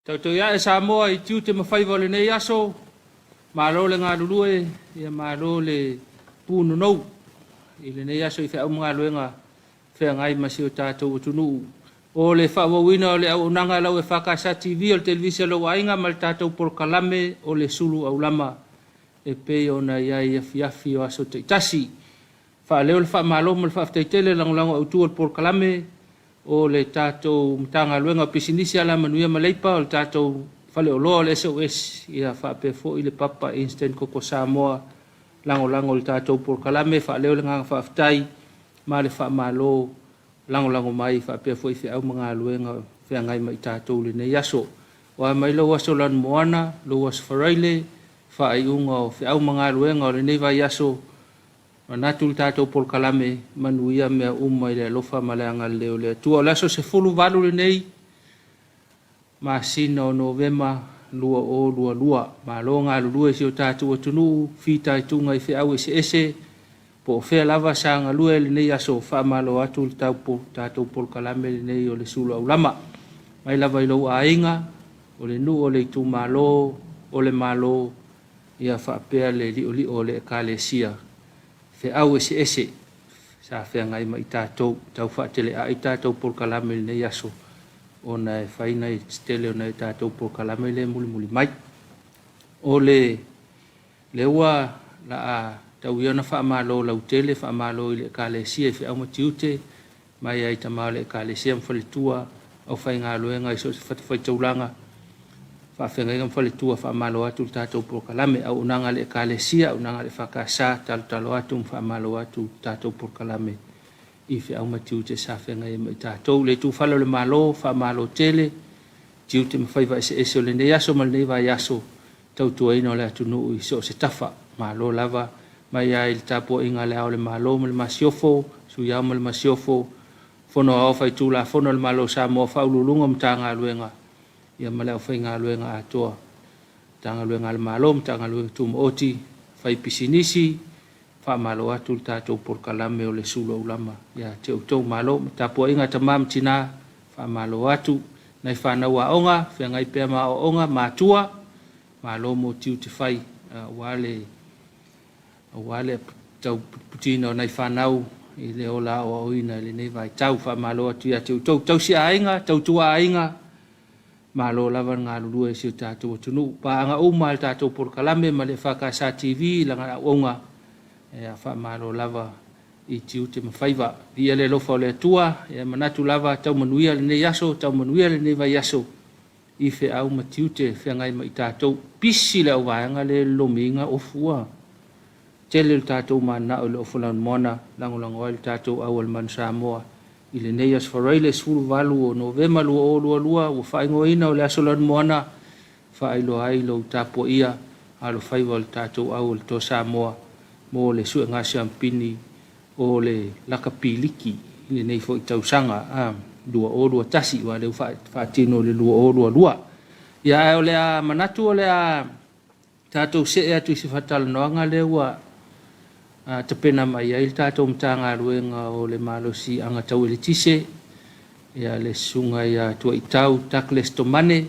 Tautau ae Samoa i tiute ma faiva o lenei aso, malo le galulue, ia malo le punonou i lenei aso i feau ma galuega feagai ma si o tatou atunuu. O le faaauauina o le auaunaga a lau EFKS TV o le televise a lou aiga ma le tatou polokalame o le sulu aulama e pei ona i ai afiafi o aso taitasi. Faaleo le faamalo ma le faafetai tele lagolago autu o le polokalame o le tatou Matagaluega o Pisinisi, Alamanuia ma Leipa, o le tatou faleoloa o le SOS, ia faapea foi le Papa Instant Koko Samoa lagolago i le tatou polokalame. Faaleo le agaga faafetai ma le faamalo lagolago mai faapea foi feau ma galuega feagai ma i tatou i lenei aso. Ua mai lou aso lanumoana, lou aso faraile, faaiuga o feau ma galuega o lenei vaiaso, manatu le tatou polokalame, manuia mea uma i le alofa ma le agalelei o le Atua. O le aso 18 lenei, masina o Novema 2022. Malo galulue si o tatou atunuu, fitaituga i feau eseese, po o fea lava sa galue lenei aso, faamalo atu le tatou polokalame lenei o le sulu aulama. Mai lava i lou aiga, o le nuu o le itumalo, o le malo, ia faapea le liolio o le ekalesia. Feau eseese sa feagai ma i tatou, tau faateleai tatou polokalame lenei aso, ona e fai nai tele o nai tatou polokalame le mulimuli mai. O le ua la tau ia ona faamalo lautele, faamalo i le ekalesia i feau ma tiute, mai ai tama o le ekalesia ma faletua, au faigaluega i so o se fatafaitaulaga, faafeagaiga ma faletua, faamalo atu le tatou polokalame, auaunaga a le ekalesia, auaunaga a le EFKS, talotalo atu ma faamalo atu le tatou polokalame i feau ma tiute sa feagai ma i tatou. Le itufale o le Malo, faamalo tele, tiute ma faiva eseese o lenei aso ma lenei vaiaso, tautuaina o le atunuu i so o se tafa. Malo lava mai ai le tapuaiga a le Ao o le Malo ma le Masiofo, Sui Ao ma le Masiofo, Fono Aoao Faitulafono a le Malo o Samoa, Faauluuluga o Matagaluega, ia ma le aufaigaluega atoa, Matagaluega a le Malo, Matagaluega Tumaoti, faipisinisi, faamalo atu le tatou polokalame o le sulu aulama ia te outou. Malo tapuaiga a tama ma tina, faamalo atu nai fanau aoga, feagai pea ma aoaoga, matua, malo mo tiute fai aua le tau putiputina o nai fanau i le ola aoaoina i lenei vaitau. Faamalo atu ia te outou. Tausi aiga, tautua aiga, malo lava le galulue i si o tatou atunuu. Paaga uma le tatou polokalame ma le EFKS TV i lana auauga, faamalo lava i tiute ma faiva. Viia le alofa o le Atua, ia manatu lava tau manuia lenei aso, tau manuia lenei vaiaso i feau ma tiute feagai ma i tatou. Pisi le auvaega le lomiina ofua. Tele le tatou manao i le ofu lanumoana, lagolago ai le tatou au a le Manu Samoa i lenei aso faraile 18 o Novema 2022, ua faaigoaina o le aso lanumoana, faailoa ai lou tapuaia alofaiva o le tatou au o le Toa Samoa mo le suega siampini o le lakapiliki i lenei foi tausaga 2021, ua leu faatino le 2022. Ia ae o le a manatu o le a tatou see atu i se faatalanoaga lea ua tapena mai ai le tatou Matagaluega o le Malosiaga Tau Eletise, ia le susuga ia Tuaitau Douglas Tomane,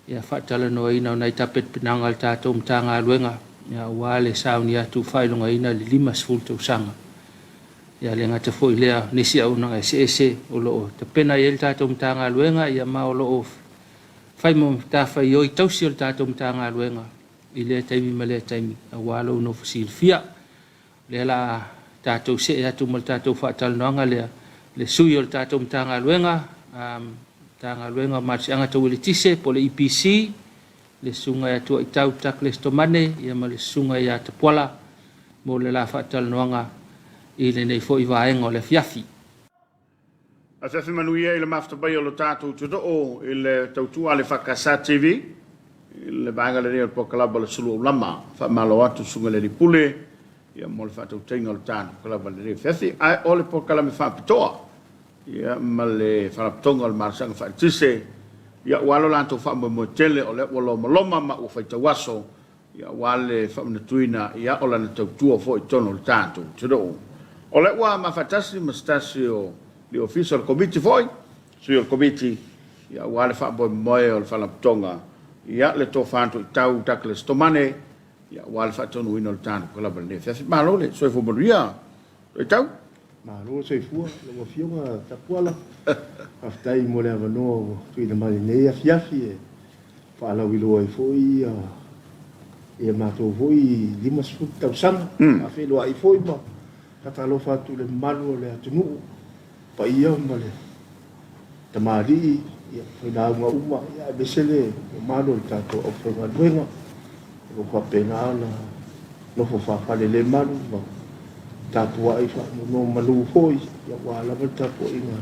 ia faatalanoaina o nai tapenapenaga a le tatou Matagaluega ia aua le sauni atu faailogaina le 50 tausaga. Ia le gata foi lea nisi auaunaga eseese o lo o tapena i ai le tatou Matagaluega, ia ma o lo o fai ma matafaioi tausi o le tatou Matagaluega i lea taimi ma lea taimi aua lou nofo silafia. O lea la tatou see atu ma le tatou faatalanoaga lea, le sui o le tatou Matagaluega, Matagaluega o Malosiaga Tau Eletise po o le EPC, le susuga ia Tuaitau Douglas Tomane, ia ma le susuga ia Tapuala mo le la faatalanoaga i lenei foi vaega o le afiafi. Afiafi manuia i le mafutapai o lo tatou atunuu i le tautua a le EFKS TV i le vaega lenei o le polokalame o le sulu aulama. Faamalo atu susuga i le alii pule ia mo le faatautaiga o le tatou polokalame i lenei afiafi. Ae o le polokalame faapitoa ia ma le faalapotopotoga o le malosiaga faaeletise ia ua alo latou faamoemoe tele o lea ua lomaloma ma ua faitau aso ia aua le faamanatuina ia o lana tautua foi i totonu o le tatou atunuu. O lea ua mafaatasi ma se tasi o Le Ofisa o le Komiti foi, sui o le Komiti, ia, aua le faamoemoe o le Faalapotopotoga, ia, le Tofa Tuitau Douglas Tomane, ia, aua le faatonuina o le tatou polokalame i lenei afiafi. Malo le soifua manuia, Tuitau. Malo le soifua lau Afioga Tapuala. Faafetai mo le avanoa ua tuuina mai i lenei afiafi e faalauiloa ai foi ia matou foi 50 tausaga. Faafeiloai foi ma faatalofa atu i le mamalu o le atunuu, paia ma le tamalii, ia, failauga uma, ia, aemaise le mamalu o le tatou aufaigaluega o lo o faapena ona nofo faafalelemalu ma tapuai faanonomanu foi, ia, aua lava le tapuaiga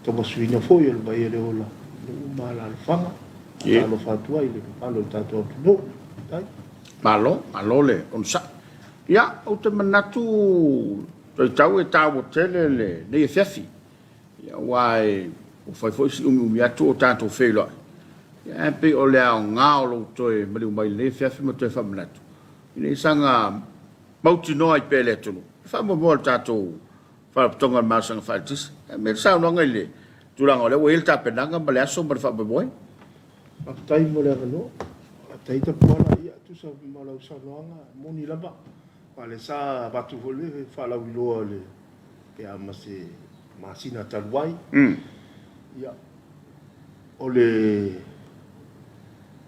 tauasuina foi o le vai o le ola i nuu ma alaalafaga. Faatalofa atu ai i le mamalu o le tatou atunuu. Faafetai. Malo, malo le onosai. Ia, ou te manatu Toitau e taua tele lenei afiafi, aua e ua fai foi si umiumi atu o tatou feiloai, ae pei o le aoga o lou toe maliu mai i lenei afiafi ma toe faamanatu, ina ia saga mautinoa ai pea e le atunuu le faamoemoe o le tatou Faalapotopotoga o le Malosiaga Faaeletise. E mea le saunoaga i le tulaga o lea ua i ai le tapenaga ma le aso ma le faamoemoe. Faafetai mo le avanoa. Faafetai Tapuala. Ia, tusa ma lau saunoaga, e moni lava. Aua o lea sa avatu foi le faalauiloa i le, pe a ma se masina talu ai. Ia, o le,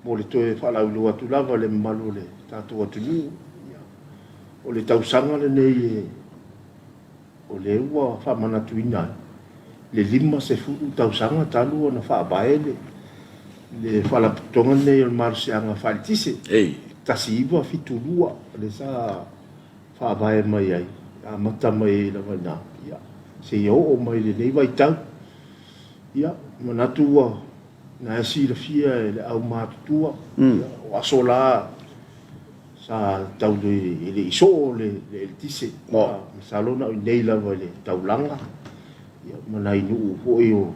mo le toe faalauiloa atu lava i le mamalu o le tatou atunuu, ia, o le tausaga lenei e, o lea ua faamanatuina ai le 50 tausaga talu ona faavae le, le Faalapotopotoga lenei o le Malosiaga Faaeletise, 1972 lea sa faavae mai ai, amata mai ai lava i ina, ia, seia oo mai i lenei vaitau. Ia, manatu ua na e silafia e le aumatutua, ia, o aso la sa tau le, e le i soo le, le eletise. Masalo na o i inei lava i le taulaga, ia, ma nai nuu foi o,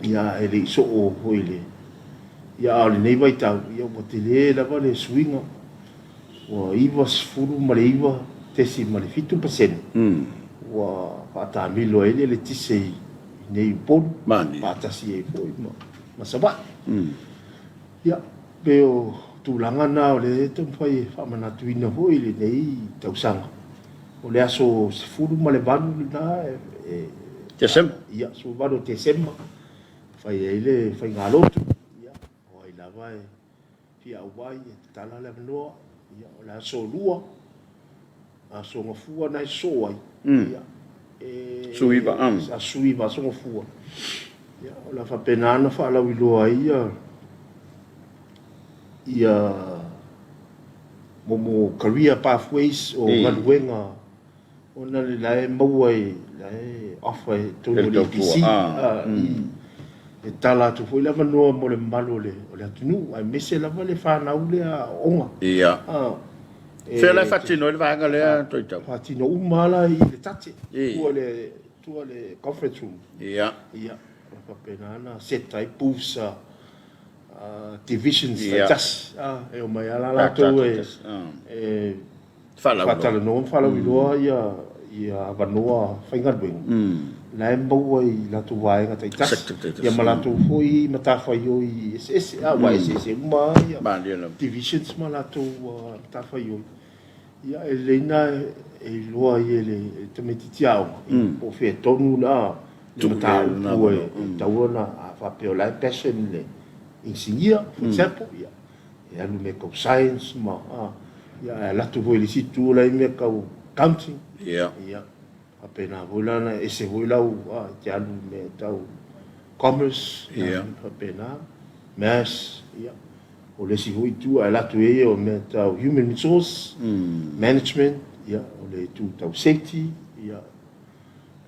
ia, e le i soo foi le, ia, a o lenei vaitau, ia, ua tele lava le suiga. Ua 99.7% ua faatamilo ai le eletise i nei Upolu, faatasi ai foi ma Savaii. Ia, pei o tulaga na o lea e taumafai e faamanatuina foi i lenei tausaga. O le aso 18 lena e... Tesema. Ia, 18 o Tesema, fai ai le faigalotu. Ia, o ai lava e fia auai e tatala le avanoa, ia, o le aso 2, aso Gafua na e sosoo ai, ia, e... Suiva, Aso Suiva, aso Gafua. Ia, o le a faapena ona faalauiloa ai ia, ia momo career pathways o galuega Ona le la e maua i la e offer i totonu o le EPC e tala atu foi le avanoa mo le mamalu o le o le atunuu aemaise lava le fanau lea aoga. Ia. Fea la e faatino ai le vaega lea Toitau? Faatino uma lava la i le tate, tua le tua le conference room. Ia. Ia, faapena ona set ai booths a divisions taitasi. E omai lava la latou e faatalanoa ma faalauiloa ia avanoa faigaluega la e maua i latou vaega taitasi ia ma latou foi matafaioi eseese, aua e eseese uma lava divisions ma latou matafaioi. Ia, e lelei lena e iloa ai e le tamaitiiti aoga po o fea tonu la le mataupu e tatau ona, a faapea o la e passion le inisinia, for example, ia, e alu i mea tau science ma, ia, ae alu atu foi i le isi itu o la e i ai mea tau accounting. Ia. Ia, faapena foi la ona ese foi lau, e te alu i mea tau commerce, Ia. Faapena, maths, ia. O le isi foi itu ae alu atu i ai o mea tau human resource management, ia, o le itu tau safety, ia,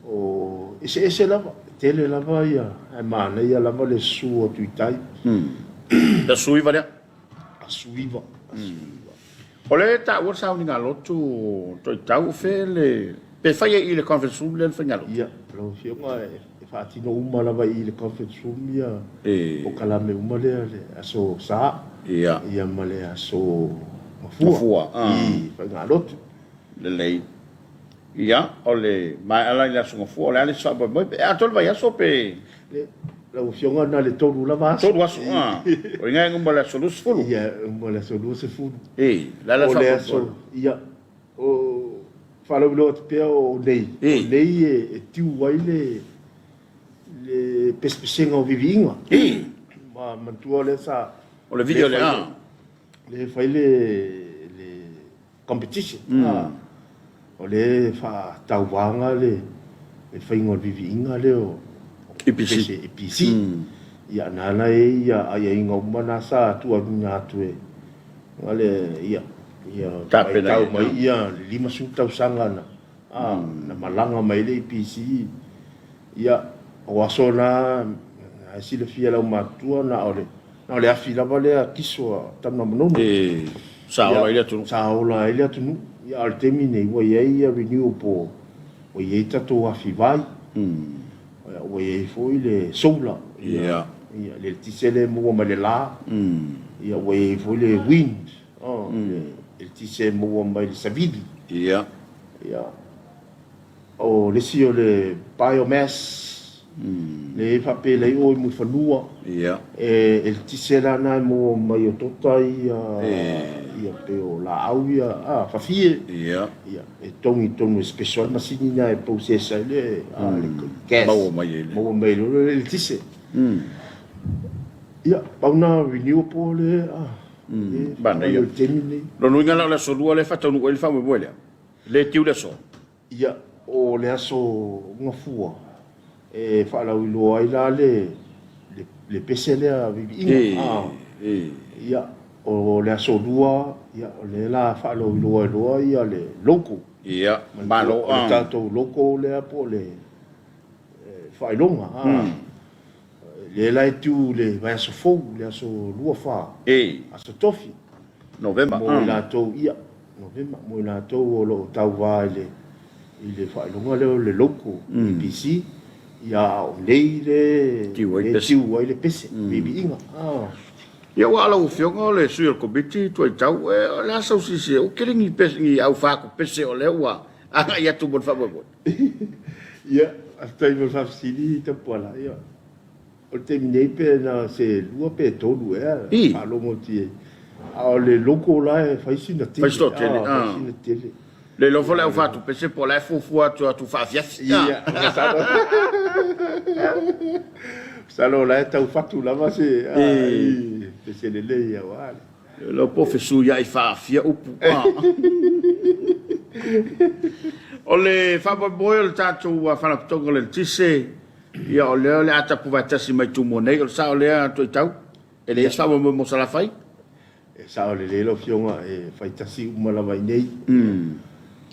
o eseese lava, e tele lava ia, ae manaia lava le susu atu i tai. Le aso 19 lea? Aso 19, aso 19. O lea e taua le sauniga lotu Toitau, o fea le, pe fai ai i le conference room lea le faiga lotu? Ia, lau Afioga, e faatino uma lava i le conference room ia polokalame uma lea, le aso Sa, ia ma le aso Gafua, i faigalotu. Lelei. Ia, o le maea la i le Aso Gafua, o le a le isi faamoemoe pe atoa le vaiaso pe... Le, lau Afioga na o le tolu lava aso. Tolu aso, a. O i ina e uma i le aso 20. Ia, e uma i le aso 20. E, o le a le O le aso, faamoemoe? ia, o faalauiloa atu pea o nei, o nei e tiu ai le le pesepesega o viviiga. Ma manatua lea sa... O le video lea, a. Lea e fai le le competition. O lea e faatauvaga le faiga o le viviiga lea o EPC. EPC. Ia na ala e ia aiaiga uma na sa tuualuina atu e le ia ia Tapena matau mai ia le 50 tausaga na na malaga mai le EPC. Ia o aso na e silafia e lau matua na o le na o le afi lava lea kiso a Tanugamanono. E sa ola ai le atunuu. Sa ola ai le atunuu. Ia a o le taimi nei ua i ai ia renewable, ua i ai tatou afi vai. Ua i ai foi le solar, ia le eletise lea e maua mai le la. Ia ua i ai foi le wind, le eletise e maua mai le savili. Ia. O le isi o le biomass, lea e faapelei o i Mulifanua, e eletise la na e maua mai o tota ia, ia pei o laau ia, a, fafie. Ia, e togi tonu e special masini na e process ai le, a, le gas. Maua mai ai le. Maua mai ai le eletise. Ia, pau na renewable le, a, le Manaia. o le taimi lenei. Lona uiga la o le aso lua lea e faataunuu ai le faamoemoe lea. Le tiu le aso. Ia, o le aso Gafua e faalauiloa ai la le, le, le pese lea viviiga. Ah. Ia, o le aso lua, ia, o lea la faalauiloa ai loa ia le logo. Ia, malo. O le tatou logo lea po o le faailoga. Lea la e tiu le vaiaso fou, le aso lua fa. Aso Tofi. Novema. Mo i latou, ia, Novema, mo i latou o lo o tauva i le, i le faailoga lea o le logo, EPC, ia a o nei le, Tiu ai le pese. tiu ai le pese, viviiga. Ia ua lau Afioga o le sui o le Komiti Tuaitau, e, o le a sau silasila, ua tele ni pese, ni au fatu pese o lea ua agai atu mo le faamoemoe. Ia, faafetai mo le faafesili Tapuala. Ia, o le taimi nei pe na se lua pe tolu ea faalogo atu i ai. A o le logo la e fai sina tele. Fai sina tele, Fai sina tele. Le iloa foi le au fatu pese po o la e fuafua atu atu faafiafi. Ia, masalo. Masalo o la e tau fatu lava se i pese lelei aua le. Le po fesuiai faafia upu. O le faamoemoe o le tatou Faalapotopotoga o le Eletise, ia o lea o le a tapu faatasi mai Tumua nei, o le sao lea Toitau? E leai se faamoemoe mo Salafai? E sao lelei lau Afioga, e fai tasi uma lava i inei.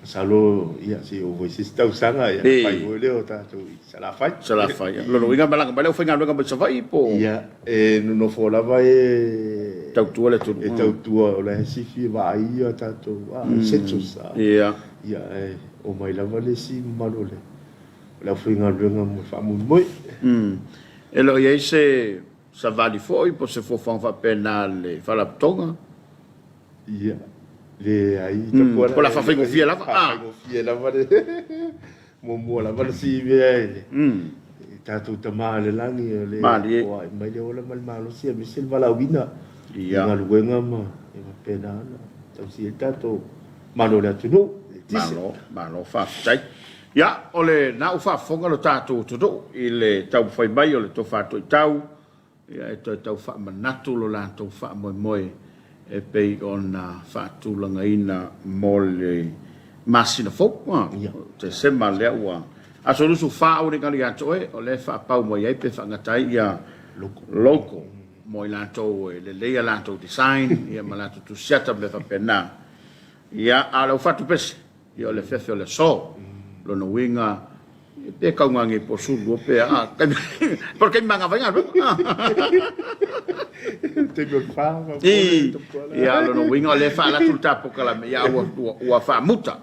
Masalo, ia, se i oo foi i se isi tausaga, ia, fai foi lea o tatou i Salafai. Salafai. O lona uiga, malaga mai le aufaigaluega mai Savaii po o? Ia, e nonofo lava e Tautua le atunuu. E tautua, o la e silafia vaai ia tatou census. Ia. Ia, e omai lava le isi mamalu o le aufaigaluega mo le faamoemoe. E le o i ai se savali foi po o se fuafuaga faapena a le Faalapotopotoga? Ia, leai. Mm. Po o le a faafaigofie lava? Faafaigofie lava le muamua lava le si mea e le tatou Tama i le lagi o le foai mai le ola ma le malosi aemaise le valaauina i galuega ma e faapena ona tausia ai le tatou Malo o le atunuu. Malo, malo faafetai. Ia, o lena ua faafofoga lo tatou atunuu i le taumafai mai o le Tofa Toitau, ia e toe tau faamanatu lo latou faamoemoe e pei ona faatulagaina mo le masina fou, Tesema lea ua aso 24 aua ne i galo ia te oe, o lea e faapau mai ai pe faagata ai ia logo mo i latou e lelei a latou design ia ma latou tusiata ma mea faapena. Ia, a o le aufatu pese, ia o le fefe o le aso. Lona uiga, pe kauga nei po o 12 pe a, po o le taimi manava ai galuega. Taimi o le fa, Ia, lona uiga o lea e faalu atu le ta polokalame, ia ua faamuta.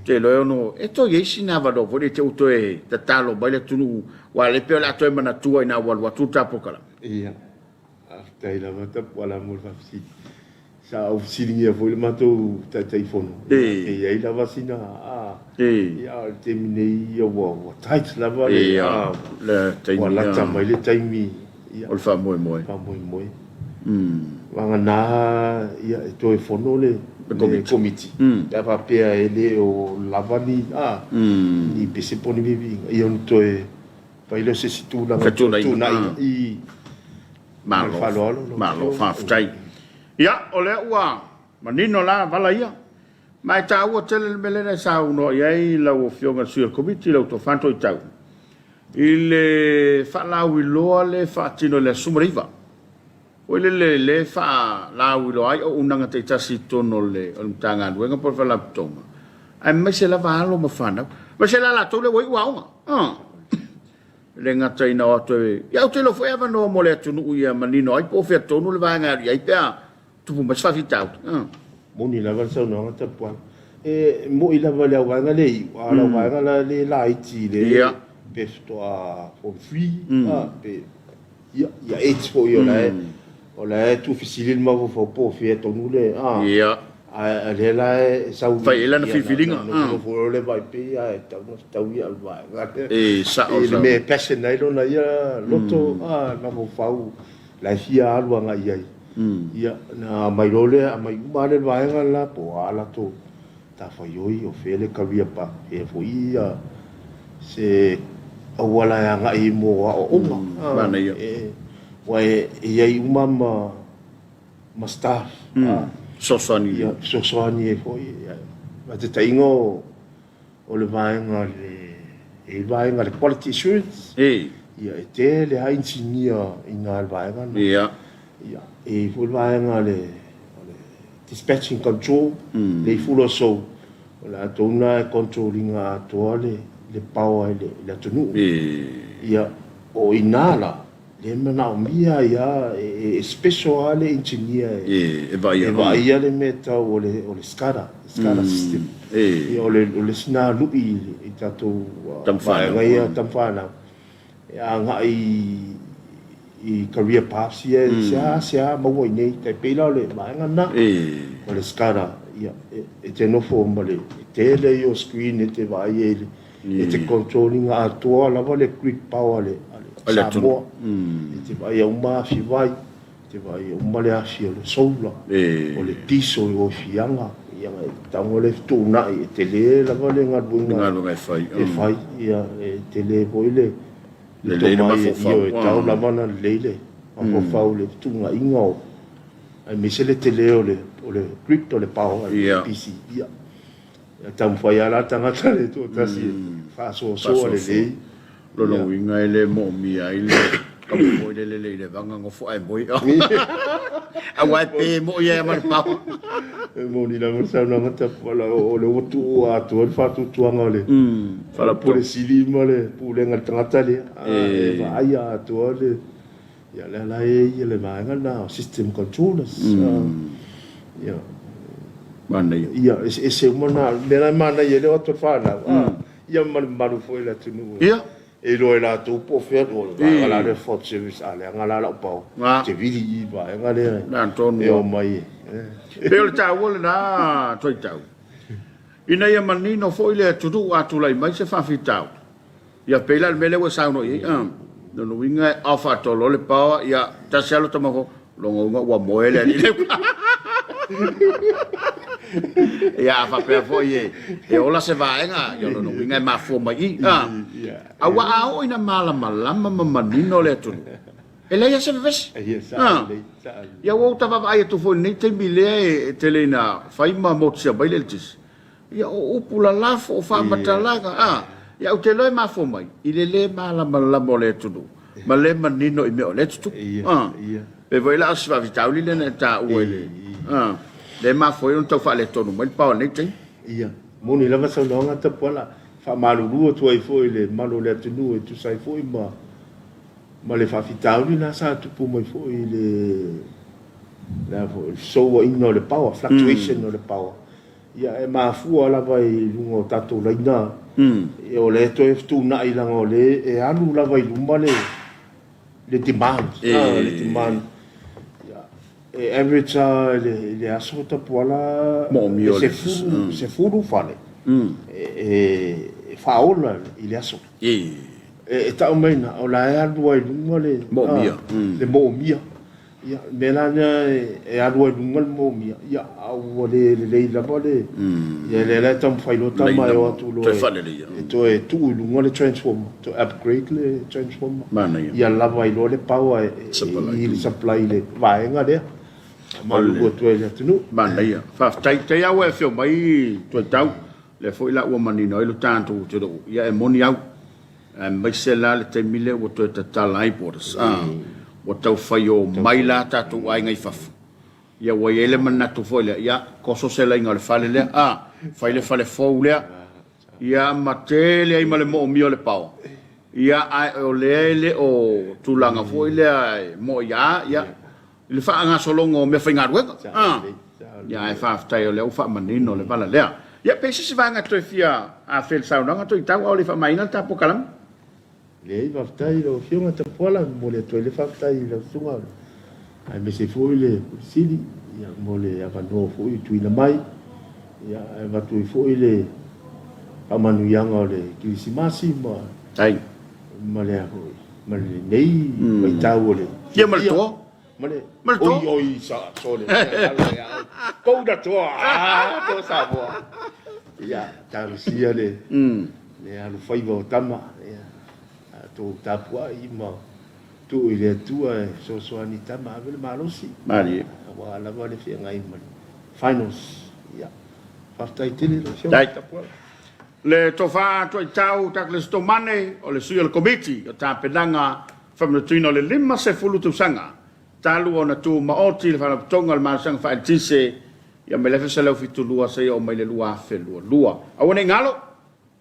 Te iloa e ono, e toe i ai sina avanoa foi lea te i ua toe tatalo mai le atunuu, aua o lea e pei o le a toe manatua ina ua alu atu le ta polokalame. Ia, faafetai lava Tapuala mo le faafesili. Sa ou fesiligia foi le matou Taitaifono, pe i ai lava sina, a, ia, a o le taimi nei ia ua, ua tight lava le, a, ua lata mai le taimi, ia, o le faamoemoe. Faamoemoe. Vagana, ia, e toe fono le, le Komiti, pe a faapea e le o lava ni, a, ni pese po o ni viiviiga, ia ona toe fai lea o se isi tulaga, fetuunaiga i. Malo, malo faafetai. Ia, o lea ua manino la vala ia. Ma e taua tele le mea lea na e saunoa i ai lau Afioga i le sui o le Komiti, lau Tofa Toitau, i le faalauiloa lea e faatino i le aso 19. Foi lele lea e faalauiloa ai auaunaga taitasi i totonu o le Matagaluega po o le Faalapotopotoga, aemaise lava alo ma fanau. Aemaise la latou lea ua iu aoga. E le gata ina o atu e... Ia ou te iloa foi e avanoa mo le atunuu ia manino ai po o fea tonu le vaega e alu i ai pe a tupu mai se faafitauli. Moni lava le saunoaga Tapuala. E moi lava i le auvaega le iu, a o le auvaega la le laiti le pe faatoa form three, pe ia ia age foi o la e o la e tuufesili le mafaufau po o fea tonu le a a o lea la e sau fai ai lana filifiliga nofo o le vai pei a e tau na fetau ia le vaega lea e sao i le mea e passion ai lona ia loto a mafaufau la e fia alu agai i ai ia na aumai loa lea aumai uma lava le vaega le la po o a latou matafaioi o fea le career path fea foi ia se auala e agai ai mo aoaoga. Manaia. Aua e i ai uma ma ma staff. Fesoasoani. Ia, fesoasoani ai foi. Faataitaiga o le vaega le e i ai vaega le quality assurance. Ia, e tele lava inisinia i ina i le vaega lena. Ia, e i ai foi le vaega le Dispatching control, le ifula o sou, o latou na e control ina atoa le power i le atunuu. Ia, o i ina la, lea e manaomia ai lava, e special lava le engineer e vaaia le mea tau o le SCADA, SCADA system. Ia, o le isi lena lui i tatou vaega ia tamafanau, e agai i career paths ia e seasea maua i inei, tai pei la o le vaega lena, o le SCADA, ia, e te nofo ma le tele ia o screen e te vaai ai, e te control ina atoa lava le grid power a le Samoa, e te vaaia uma afi vai, e te vaaia uma le afi o le solar, o le diesel i o i Fiaga, ia, e tago le fetuunai, e tele lava le galuega e fai, ia, e tele foi le Lelei le tomai e mafaufau. Ioe, tau lava ona lelei le mafaufau i le fetuunaiga o, aemaise le tele o le, o le grid o le power le PC. Ia, ia taumafai lava la le tagata le toatasi e faasoasoa lelei. Lona uiga e le moomia ai le kamo foi lele le i le vaga nofo ae moe. Aua e pe moi ai ma le power. E moni lava le saunoaga Tapuala, o lea ua tuu atoa le faatuatuaga o le Pule Sili ma le Pulega i le tagata lea, e vaaia atoa le, ia lea la e i ai le vaega lena o system controllers. Ia. Manaia. Ia, eseese uma na, o le mea la e manaia ai le o atu o le fanau, ia ma le mamalu foi o le atunuu. Ia. E iloa e latou po o fea o le vaega la lea Ford Service a leaga la lau power ou te vili i le vaega lea e omai e. Pei o le taua lena Toitau ina ia manino foi le atunuu a tulai mai se faafitauli ia pei la le mea lea ua e saunoa i ai lona uiga e off atoa loa le power ia tasi lava lota mafaufau Lona uiga ua moe le alii lea. Ia a faapea foi e, e ola se vaega, ia lona uiga e mafua mai i. Ah. Aua a oo ina malamalama ma manino le atunuu, e leai lava se vevesi. Ah. Ia ua ou ta vaavaai atu foi i lenei taimi lea e tele ina fai ma motusia mai le eletise, Ia, o upu lalafo, o faamatalaga, a. Ia, ou te iloa e mafua mai i le lē malamalama o le atunuu ma le manino i mea o lea e tutupu, a. Pei foi la o si faafitauli lea na e taua i le, a, lea e mafua ai ona tau faaletonu mai le pao i lenei taimi. Ia, moni lava saunoaga Tapuala, faamalulu atu ai foi i le mamalu o le atunuu e tusa ai foi ma ma le faafitauli lena sa tupu mai foi i le le a foi, le fesouaiga o le power, fluctuation o le power. Ia, e mafua lava i luga o tatou laina, ia, o lea e toe fetuunai leaga o lea e alu lava i luma le, le demand, le demand. Ia, E average lava i le aso Tapuala e 10 fale e faaola i le aso. E tau mai ina o la e alu ai i luga le moomia. Ia, o le mea la lea e alu ai i luga le moomia, ia, a ua le lelei lava le... Ia lea la e taumafai loa tama e o atu loa e toe tuu i luga le transformer, toe upgrade le transformer. Manaia. Ia lava ai loa le power i le supply i le vaega lea. Faamalulu atu ai i le atunuu. Manaia. Faafetai. Te i lava ua e afio mai Tuaitau, lea foi la ua manino ai lo tatou atunuu. Ia e moni au. Aemaise la le taimi lea ua toe tatala ai borders, ua tau fai o mai la tatou aiga i fafo. Ia ua i ai le manatu foi lea, ia koso se laina o le fale lea, fai le fale fou lea. Ia ma tele ai ma le moomia o le paoa. Ia ae o lea e le o tulaga foi lea e moia, ia i le faagasologa o meafaigaluega. Ia ae faafetai o lea ua faamanino le vala lea. Ia pe i se isi vaega e toe fia afea i le saunoaga Toitau a o le i faamaina le ta polokalame? Leai, faafetai i lau Afioga Tapuala, e momoli atu ai le faafetai i lau Susuga aemaise foi le Pule Sili mo le avanoa foi ua tuuina mai. Ia, e avatu ai foi le faamanuiaga o le Kerisimasi ma ma le ma lenei vaitau o le Ia ma le toa. Ma le Ma le toa. Oi oi sa sole. Kou na toa. Ah, toa Samoa. Ia, talosia le le alofaiva o tama. Ia, tatou tapuai ma tuu i le Atua e fesoasoani i tama ave le malosi. Malie. Aua lava le feagai ma le finals. Ia, faafetai tele lau Afioga. Tapuai. Le Tofa Tuaitau Douglas Tomane, o le sui o le Komiti o Tapenaga Faamanatuina o le 50 tausaga talu ona tumaoti le Faalapotopotoga o le Malosiaga Faaeletise ia mai le 1972 seia oo mai le 2022. Aua ne i galo,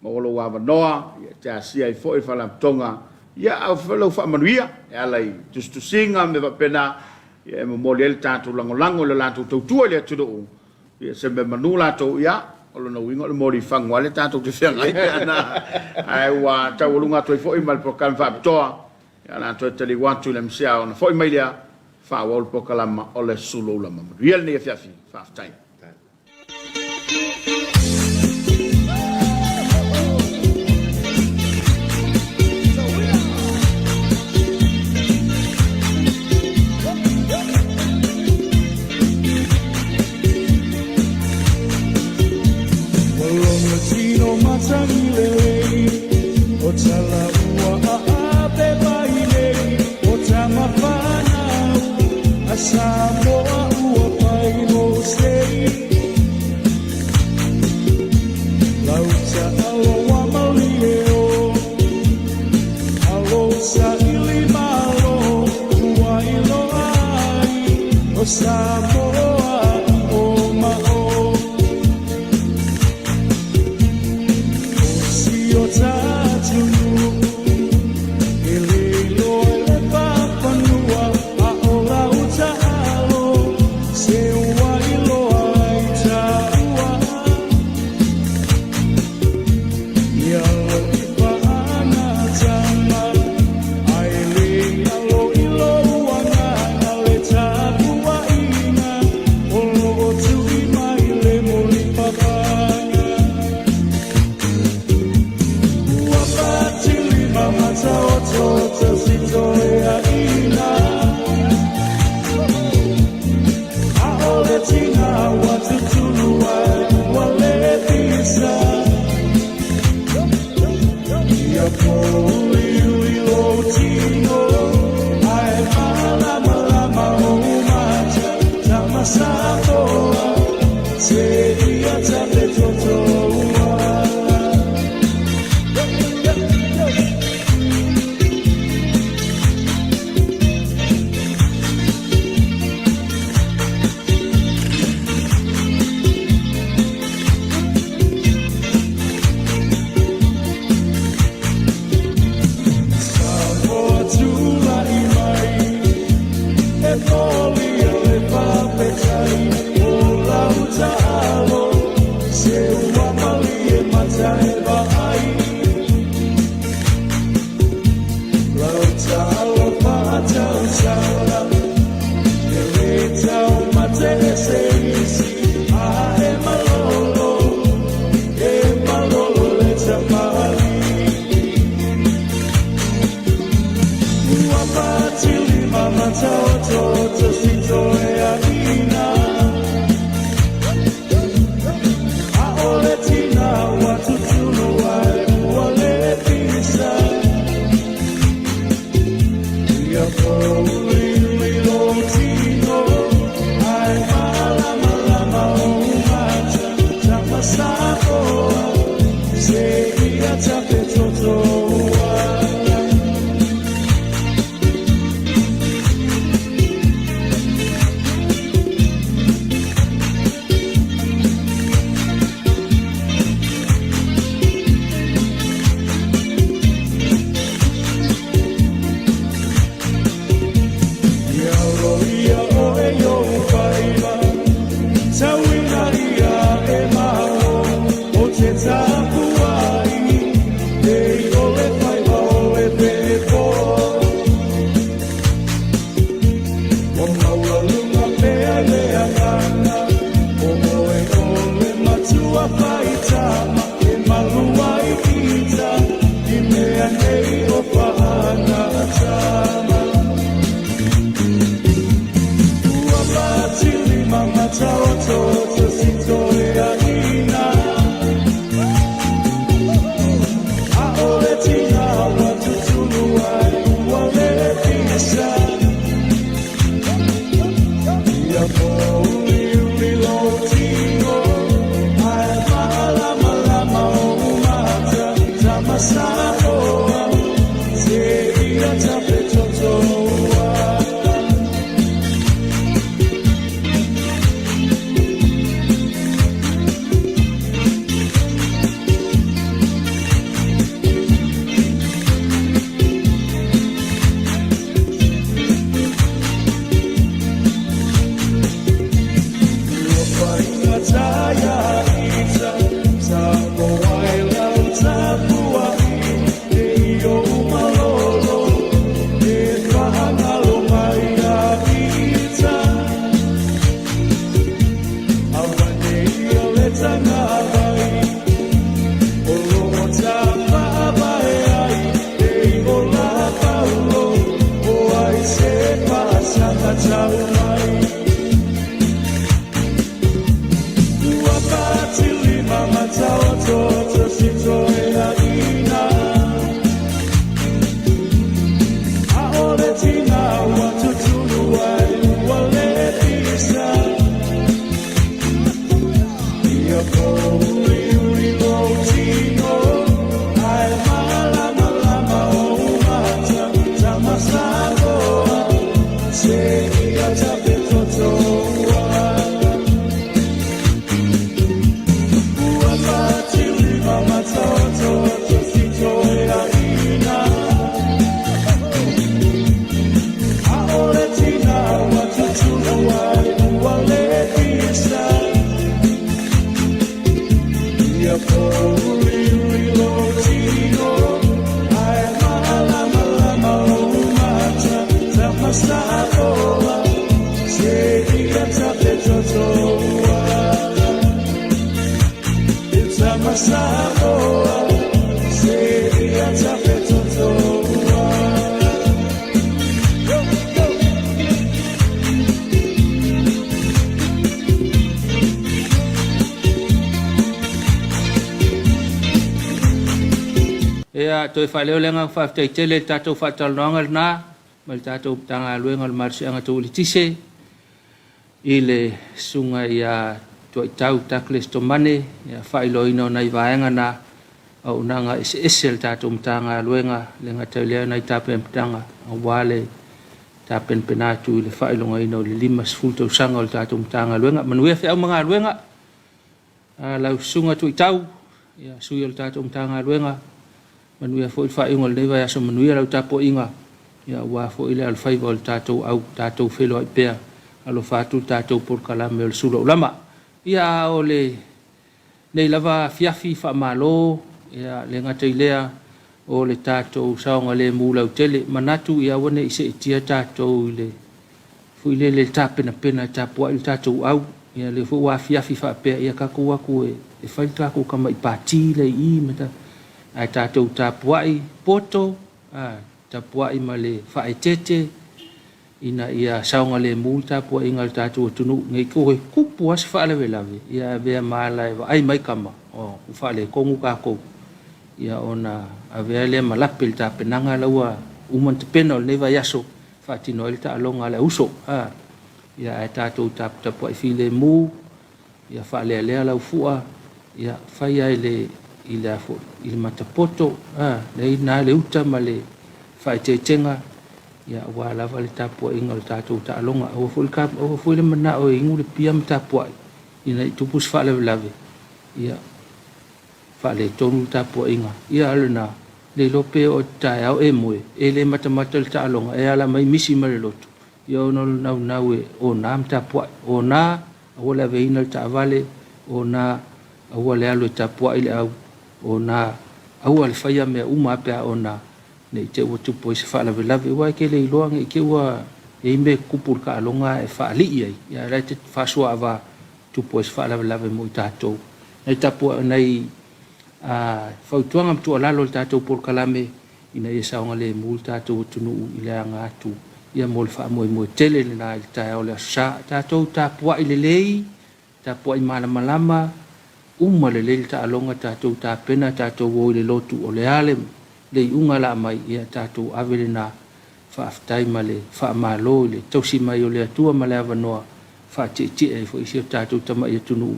maua lou avanoa e te asia ai foi le Faalapotopotoga, ia au foi lau faamanuia e ala i tusitusiga ma mea faapena, ia e momoli ai le tatou lagolago i le latou tautua i le atunuu. Ia se mea manu latou, ia, o lona uiga o le moli fagu lava lea tatou te feagai pe ana, ae ua taualuga atu ai foi ma le polokalame faapitoa, ia o le a toe taliu atu i le MCA ona foi mai lea, faaauau le polokalama o le Sulou Lama. Manuia lenei afiafi. Faafetai. Ia, toe faaleo le agaga faafetai tele i le tatou faatalanoaga lena ma le tatou Matagaluega o le Malosiaga Tau Eletise i le Susuga ia Tuaitau Douglas Tomane, ia faailoaina o nai vaega na auaunaga eseese a le tatou Matagaluega, le gata i lea nai tapenapenaga aua le tapenapena atu i le faailogaina o le 50 tausaga o le tatou Matagaluega. Manuia feau ma galuega a lau Susuga Tuaitau, ia sui o le tatou Matagaluega, manuia foi le faaiuga o lenei vaiaso, manuia lau tapuaiga, ia aua foi le alofaiva o le tatou au, tatou feiloai pea, alofa atu le tatou polokalame o le Sula Ulama. Ia o le nei lava afiafi faamalo, ia le gata i lea o le tatou saogalemu lautele, manatu ia aua ne i seetia tatou i le foi lele le tapenapena e tapuai le tatou au, ia lea foi ua afiafi faapea, ia tatou o atu e fai le tatou tamai pati lea i i, ae tatou tapuai poto, tapuai ma le faaeteete ina ia saogalemu le tapuaiga a le tatou atunuu, ne i toe tupu lava se faalavelave, ia avea ma ala e vaai mai tama, ua faaletonu tatou, ia ona avea lea ma lape i le tapenaga la ua uma ona tapena o lenei vaiaso, faatino ai le taaloga a le auso. Ia ae tatou taputapuai filemu, ia faalealea lau fua, ia fai lava i le i le i le matapoto, lea na le uta ma le faaeteetega, ia aua lava le tapuaiga o le tatou taaloga. Aua foi le, aua foi le manao e inu le pia ma tapuai ina i tupu se faalavelave, ia faaletonu le tapuaiga. Ia a lena, le iloa pe oo atu taeao e moe, e le matamata i le taaloga, e ala mai misi ma le lotu, ia ona o le naunau e ona ma tapuai. Ona, aua le aveina le taavale, ona, aua le alu e tapuai le au, ona, aua le faia mea uma pe a ona, ne i te i ua tupu ai se faalavelave. Aua e te le iloa ne i te i ua i ai mea e tutupu i le taaloga ae faalii ai, ia ae la e te faasuaava tupu ai se faalavelave mo i tatou. Nai tapuai, nai fautuaga ma tuualalo i le tatou polokalame ina ia saogalemu le tatou atunuu i le aga atu ia mo le faamoemoe tele lena i le taeao o le Aso Sa. Tatou tapuai lelei, tapuai malamalama, uma lelei le taaloga, tatou tapena, tatou o i le lotu, o le a le iuga o le a aumai, ia tatou ave lena faafetai ma le faamalo i le tausi mai o le Atua ma le avanoa faatietie ai foi si o tatou tamai atunuu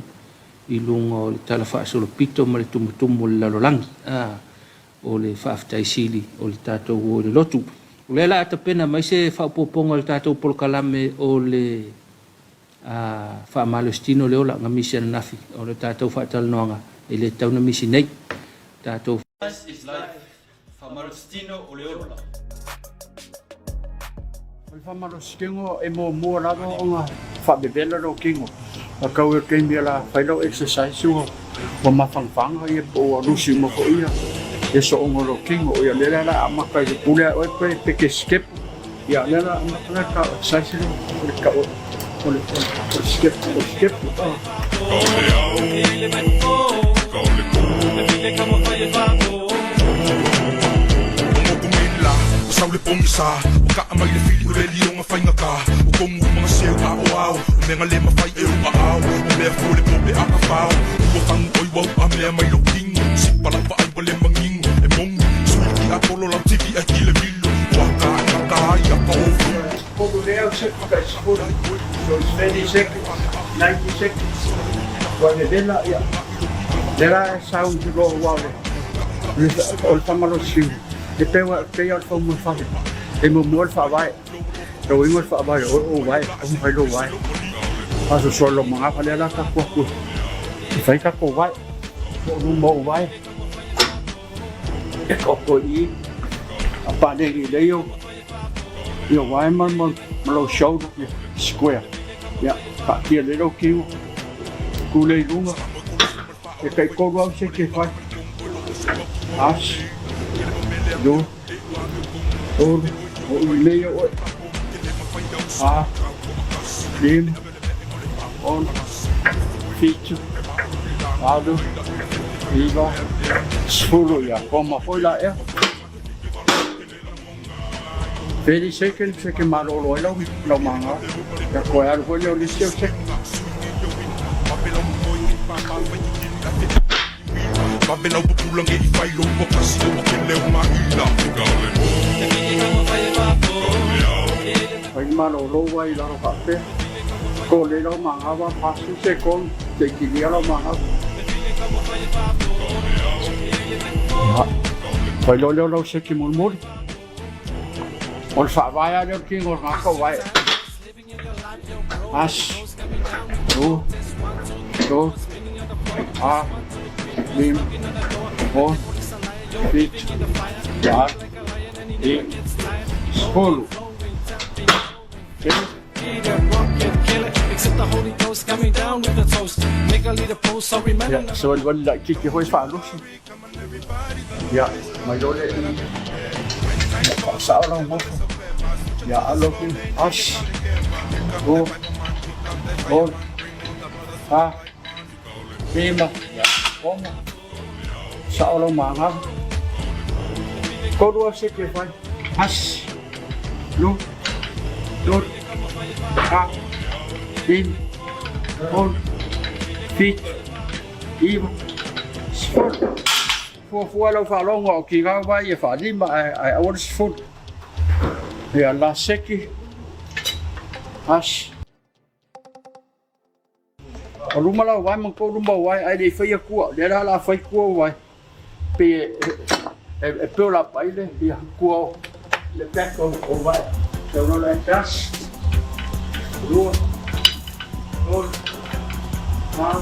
i luga o le talafaasolopito ma le tumutumu o le lalolagi. O le faafetai sili o le tatou o i le lotu. O lea o le a tapena mai se faaopoopoga o le tatou polokalame o le faamalositino le ola na misi ananafi o le tatou faatalanoaga e le tatau ona misi nei. Tatou. This is life, faamalositino o le ola. O le faamalositino e muamua lava ona faavevela lou tino. A tau i le taimi o le a fai lau exercise ua mafanafana ia po ua lusi uma foi ia ia sooga o lou tino. Ia lea la o le a amata i le pule a oe pe pe te step. Ia lea la a amata la tau exercise lea o le tau o le o le step o le step. So it's 30 seconds, 90 seconds, ua vevela, ia, lea la e sau i loa aua o le, o le faamalosiu, e pei o le faumafale, e muamua le faavae, lou uiga o le faavae o oe o ou vae, taumafai lou vae, faasoasoa lou manava, lea la tatou atu e fai tatou vae, po o luma o ou vae, e taoto i i, a paleni lelei ou Ia wae ma lou shoulder ia square. Ia taatia lelei lou tino, tu lea i luga, e taitolu lava seke e fai. Asi, lua, tolu, oo lelei au oe. Fa, lima, ono, fitu, valu, iva, sefulu. Ia koma foi la ea. 30 seconds e ke malolo ai lau lau maga. Ia koe alu foi lea o le isi au seke. Fai le malolo ai i lalo faapea. Ko le lau maga wa 40 sekoni se i kilia lau maga. Ia, fai loa lea o lau seki mulimuli. O le faavae lava lea o le tino o le tagata o vae. Tasi, lua, tolu, fa, lima, ono, fito, valo, dimy, sefolo. Telo. Ia, savalivali laitiiti foi faalosi. Ia, mai loa lea i ia faasao lau nofo. Ia alo atu tasi, lua, tolu, fa, lima, ia, ono. Sao lau magava. Tolu au seke e fai. Tasi, lua, tolu, fa, lima, ono, fito, iva, sefulu. Fuafua lau faalogo a o kigau vai e faalima ae ae aua le sefulu. Ia last seki. Tasi. O luma lau vae ma kou luma o vae ae le i faia kua. Lea la o le a fai kua o vae. Pei e e e pei o la pai le ia kua o le back o o vae. Sau loa la e tasi, lua, tolu, fa,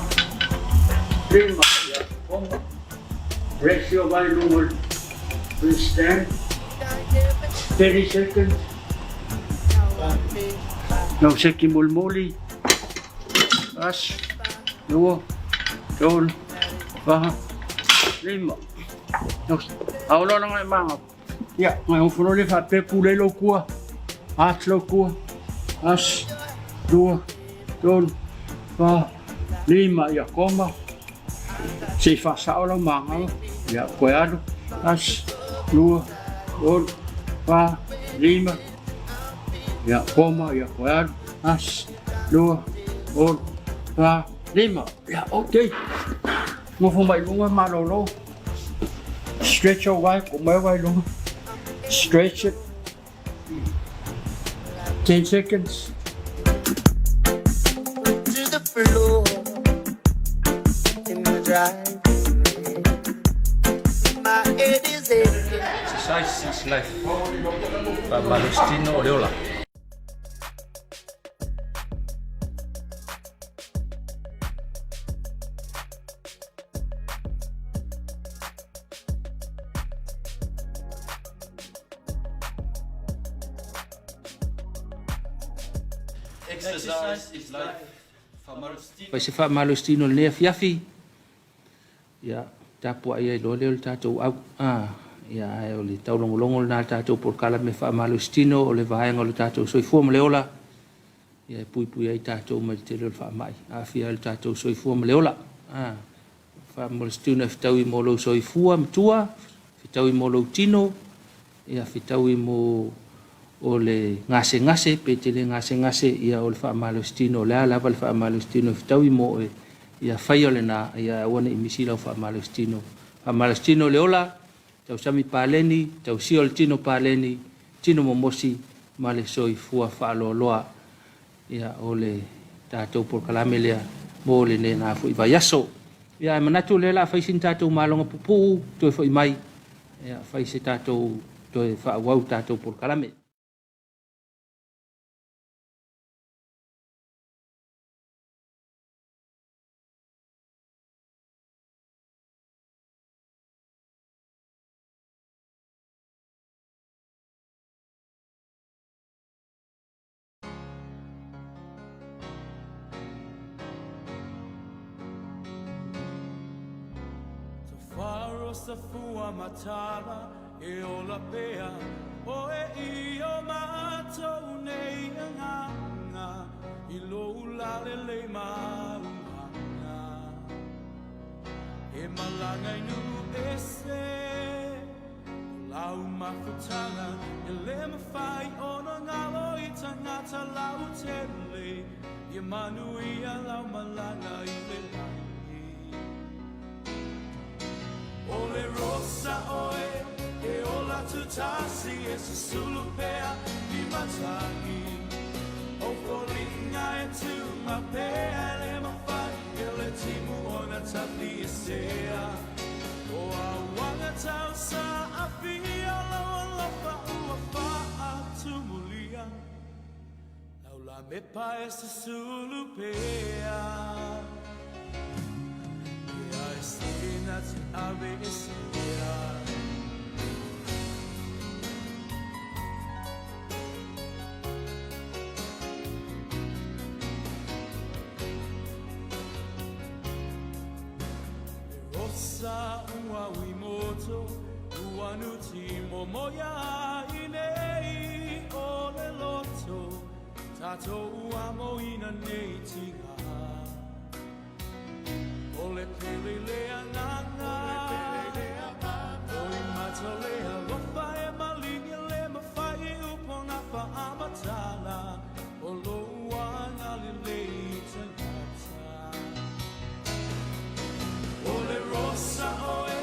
lima, ia ono. Rest your vae luga o le stand. 30 seconds. Lau seki mulimuli. Tasi, lua, tolu, fa, lima. A o loa ngai manga. Ia, ngai o folo le faapea pulei lou kua. Ati lou kua. Tasi, lua, tolu, fa, lima. Ia, koma. Se i faasao lau magao. Ia, koe alu. Tasi, lua, tolu, fa, lima. Ia, koma, ia, koe alu. Tasi, lua, tolu, fa, lima. Ia, ok. Nofo mai luga malolo. Stretch your wae, ko mai wae luga. Stretch it. 10 seconds. To the floor in the drive. My head is aching. Exercise is life. Faamalositino o le ola. Exercise is life. Faamalositino. Fai se faamalositino i lenei afiafi, ia, tapuai ai loa lea o le tatou au. A, ia, ae o le taulogologo lena a le tatou polokalame faamalositino o le vaega o le tatou soifua ma le ola, ia, e puipui ai tatou mai le tele o le faamai, aafia ai lo tatou soifua ma le ola. A, faamalositino e fetaui mo lou soifua matua, fetaui mo lou tino, Ia fetaui mo o le gasegase, pe te le gasegase, ia o le faamalositino, o le a lava le faamalositino e fetaui mo oe, ia faia lena, ia aua ne i misi lau faamalositino. Faamalositino le ola, tausami paleni, tausia o le tino paleni, tino momosi ma le soifua faaloaloa. Ia o le tatou polokalame lea mo lena foi vaiaso. Ia ae manatu o lea o le a fai sina tatou maloga pupuu toe foi mai, ia fai se tatou toe faaauau tatou polokalame. Lau mafutaga e le mafai ona galo i tagata lautele, ia manuia lau malaga i le lagi. O le rosa oe e ola tutasi e susulu pea i matagi. O foliga e tuma pea e le mafai e le timu ona tapi e sea. O auaga tau sa afia lau alofa ua faatumulia. Lau la mepa e susulu pea. E ai sina te ave e sea. Le rosa ua uimoto ua nuti momoia i nei o le loto tatou ua moina nei tiga. O le pele le agaga o i mata le alofa e maligi le mafai upona faamatala o lou agalelei i tagata. O le rosa oe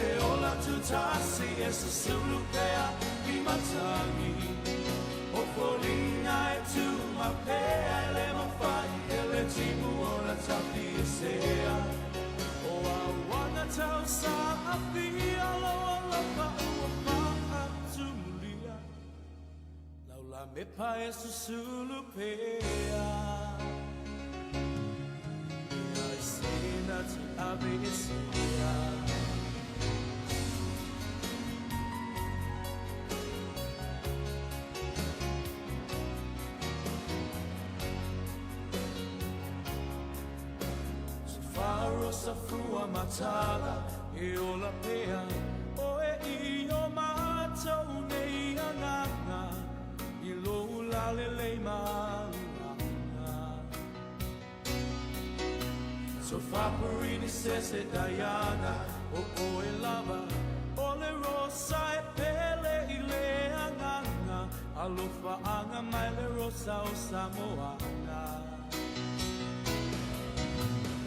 e ola tutasi e susulu pea i matagi. O foliga e tuma pea e le mafai e le timu ona tapi e sea. O auaga tau sa afia lau alofa ua faatumulia. Lau la mepa e susulu pea. E ai sina te ave e sea. So wharosa fua matala e ola pea oe i o mātou nei agaga i lou lalelei maluaga. So whaparini sese Diana o oe lava o le rosa e pele i le agaga alofa anga mai le rosa o Samoana.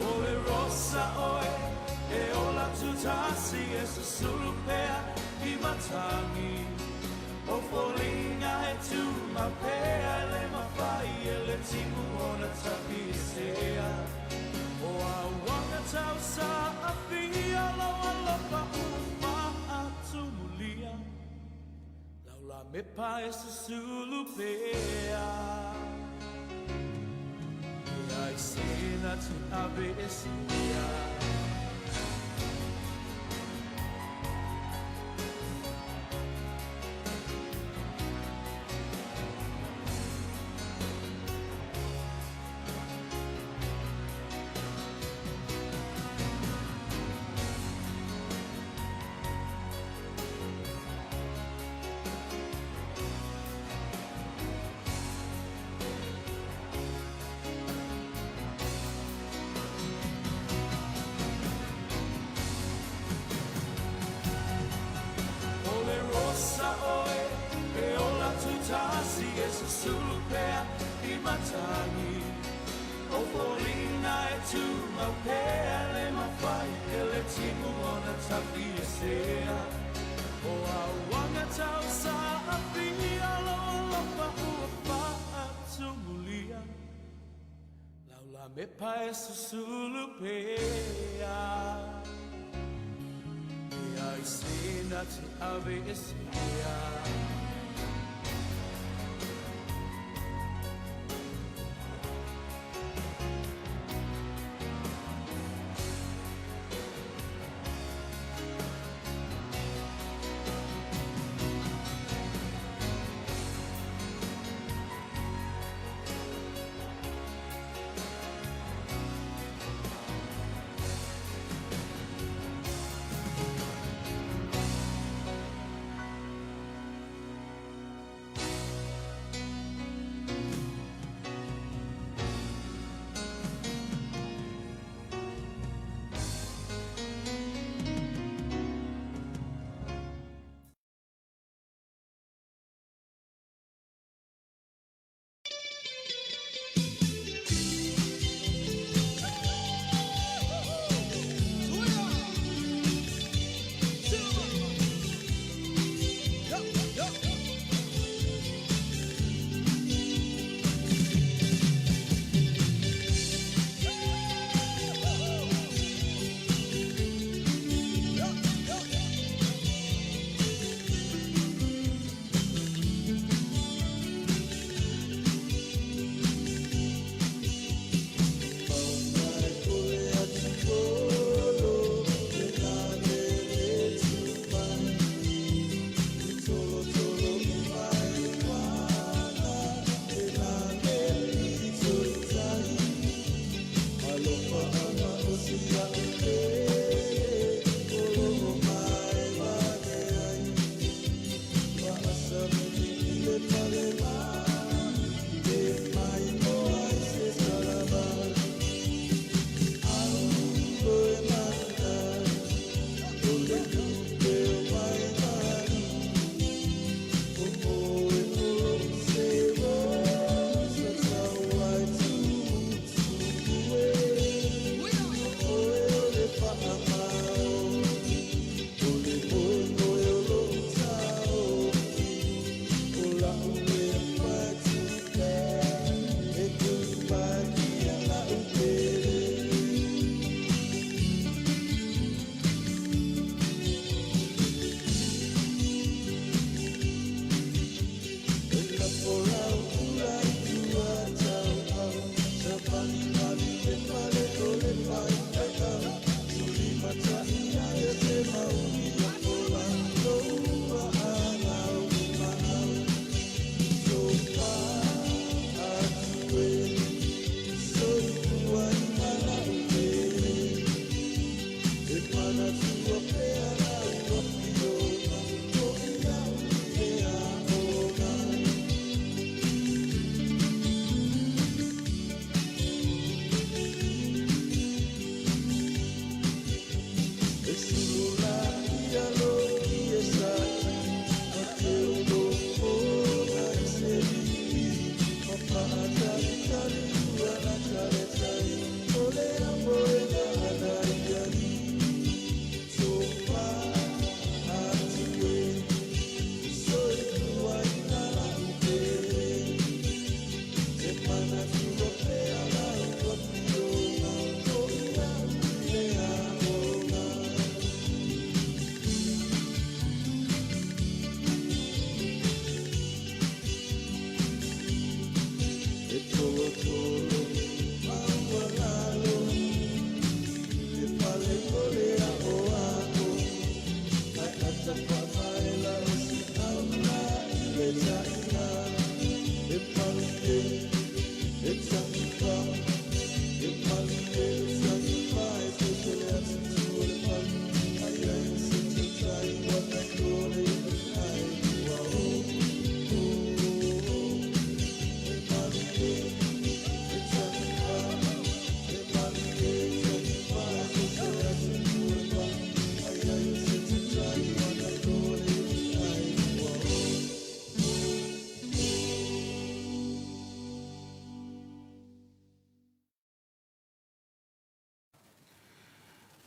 O le rosa oe e ola tutasi e susulu pea i matagi. O foliga e tuma pea e le mafai e le timu ona tapi e sea. O auaga tau sa afia lau alofa ua faatumulia. Lau la mepa e susulu pea. E ai sina te ave e sea. O le rosa oe e ola tutasi e susulu pea i matagi. O foliga e tuma pea le mafai e le timu ona tapi e sea. O auaga tau sa afia lau alofa ua faatumulia. Lau la mepa e susulu pea. E ai sina te ave e sea.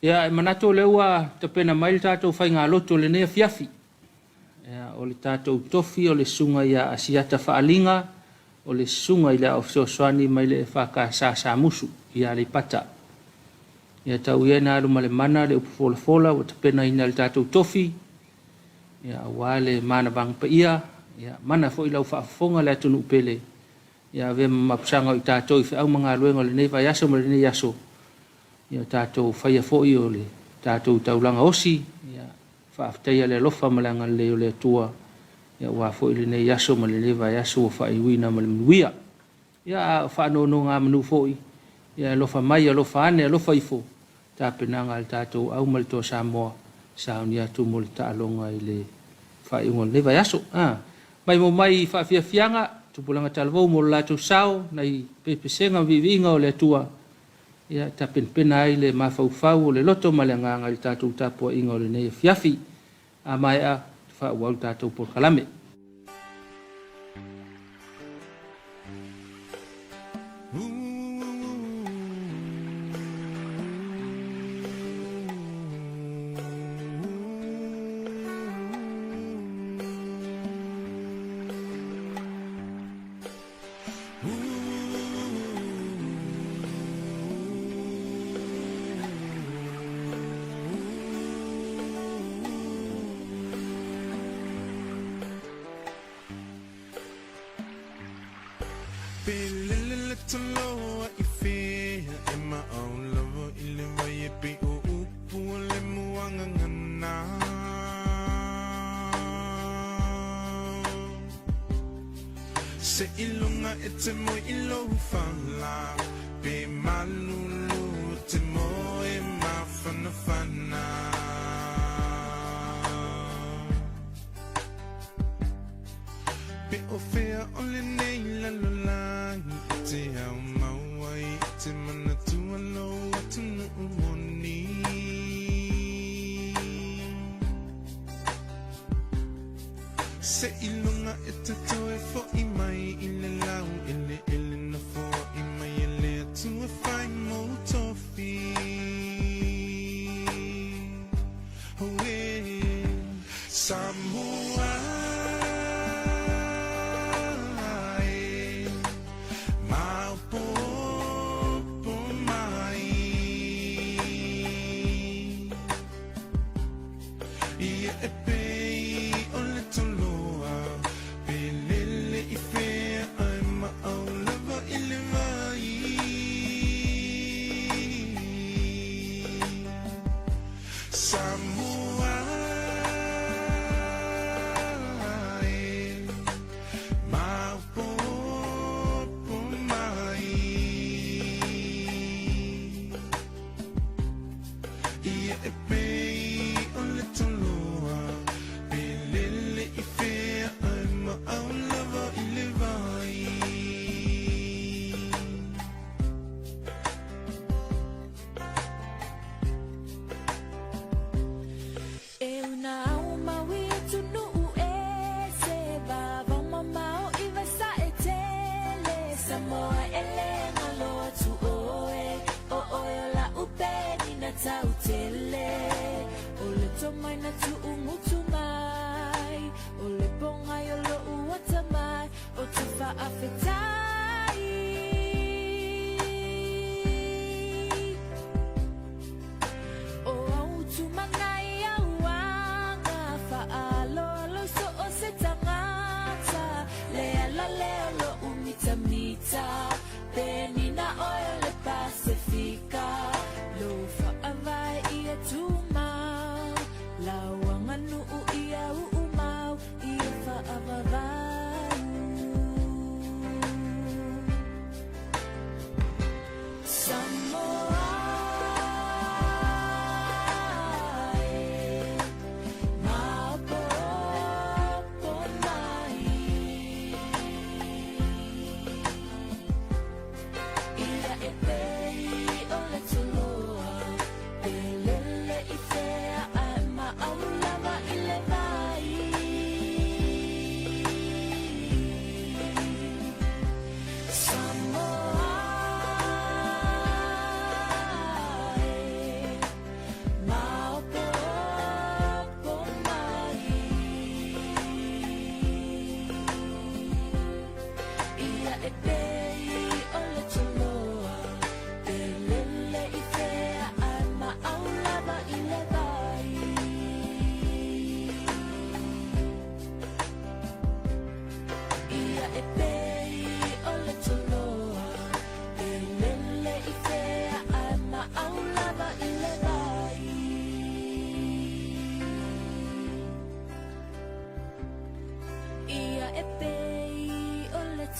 Ia, e manatu o lea ua tapena mai le tatou faigalotu o lenei afiafi. Ia, o le tatou tofi o le susuga ia Asiata Faaliga, o le susuga i le Aao Fesoasoani mai le EFKS Samusu i Aleipata. Ia tau ia ina alu ma le mana le upu folafola ua tapenaina e le tatou tofi, ia, aua le manavaga paia, ia, mana foi lau faafofoga le atunuu pele, ia avea ma mapusaga o i tatou i feau ma galuega o lenei vaiaso ma lenei aso, ia tatou faia foi o le tatou taulaga osi, ia faafetaia le alofa ma le agalelei o le Atua, ia aua foi lenei aso ma lenei vaiaso ua faaiuina ma le manuia. Ia a o faanonogamanu foi, ia alofa mai, alofa ane, alofa ifo, tapenaga a le tatou au ma le Toa Samoa, sauni atu mo le taaloga i le faaiuga o lenei vaiaso. A mai mo mai faafiafiaga, tupulaga talavou mo le latou sao, nai pesega ma viiviiga o le Atua, ia tapenapena ai le mafaufau o le loto ma le agaga i le tatou tapuaiga o lenei afiafi. A maea, faaauau le tatou polokalame.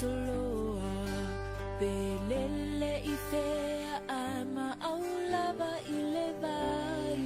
Toloa pe lele i fea ae maau lava i le vai.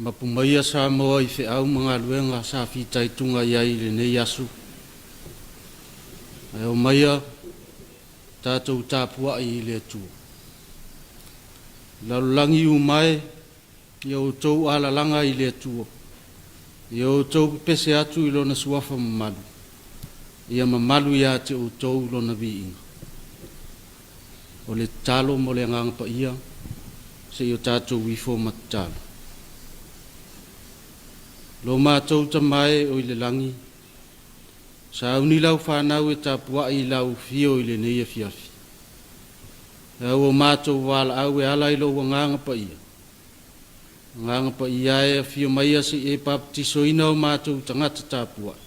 Mapu maia Samoa i feau ma galuega sa fitaituga i ai i lenei aso. Ae omaia tatou tapuai i le Atua. Lalolagi uma e, ia outou alalaga i le Atua. Ia outou pepese atu i Lona Suafa mamalu. Ia mamalu ia te outou Lona viiga. O le tatalo mo le Agaga Paia, se i o tatou ifo ma tatalo. Lo matou Tama e o i le lagi, sauni lau fanau e tapuai i lau afio i lenei afiafi. E au o matou valaau e ala i lou Agaga Paia. Agaga Paia e afio maia se i e papatisoina o matou tagata tapuai.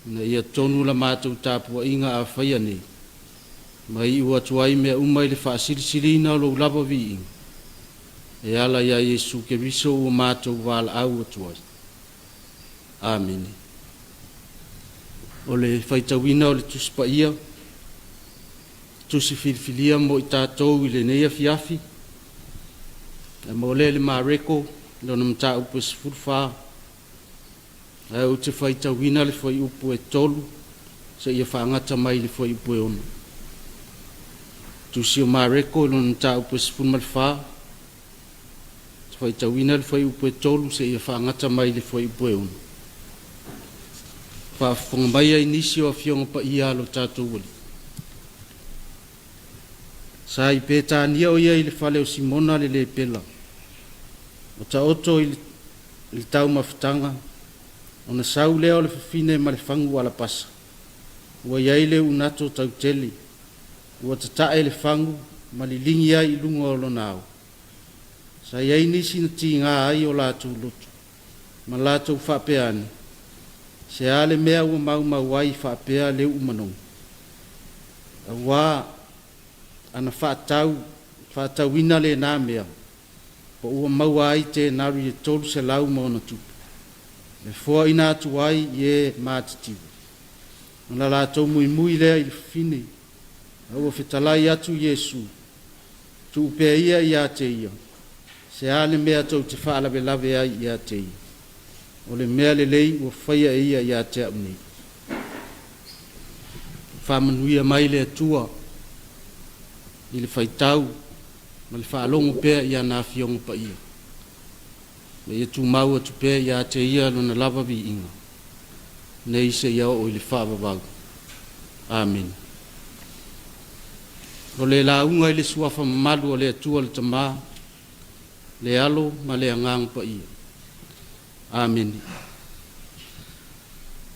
Ina ia tonu la matou tapuaiga a faia nei, ma iu atu ai mea uma i le faasilisiliina o lou lava viiga, e ala iā Iesu Keriso ua matou valaau atu ai. Amene. O le faitauina o le Tusi Paia, tusi filifilia mo i tatou i lenei afiafi, e mo le le Mareko, lona mataupu e 14, Ae ou te faitauina le fuaiupu e 3 seia faagata mai i le fuaiupu e 6. Tusi o Mareko i lona mataupu e 14, te faitauina le fuaiupu e 3 seia faagata mai i le fuaiupu e 6. Faafofoga mai ai nisi o afioga paia a lo tatou Alii. Sa i Petania o ia i le fale o Simona le lepela, o taoto i le taumafataga, ona sau lea o le fafine ma le fagu alapasa, ua i ai le unato tautele, ua tatae le fagu ma liligi ai i luga o lona ao. Sa i ai nisi na tiga ai o latou loto, ma latou faapea ane, Se a le mea ua maumau ai faapea le uu manogi? Auā ana faatau, faatauina lena mea, po ua maua ai tenari e 300 ma ona tupe, e foaina atu ai i e matitiva. Ona latou muimui lea i le fafine, a ua fetalai atu Iesu, Tuu pea ia ia te ia, se a le mea tou te faalavelave ai ia te ia? O le mea lelei ua faia e ia ia te au nei. Faamanuia mai le Atua i le faitau ma le faalogo pea i ana Afioga Paia, ma ia tumau atu pea ia te Ia Lona lava viiga, nei seia oo i le faavavau. Amene. O le lauga i le Suafa mamalu o le Atua le Tama, le Alo ma le Agaga Paia. Amene.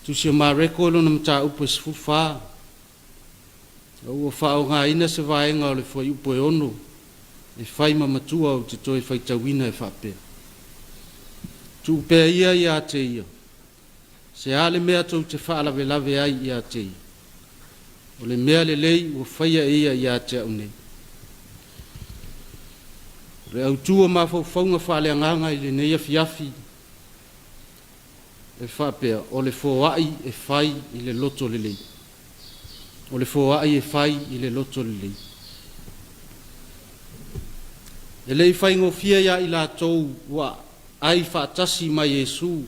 Tusi o Mareko i lona mataupu e 14, a ua faaaogaina se vaega o le fuaiupu e 6 e fai ma matua ou te toe faitauina e faapea, Tuu pea ia ia te ia, se a le mea tou te faalavelave ai ia te ia? O le mea lelei ua faia e ia ia te au nei. O le autu o mafaufauga faaleagaga i lenei afiafi e faapea, o le foai e fai i le loto lelei. O le foai e fai i le loto lelei. E le i faigofie ia i latou ua ai faatasi ma Iesu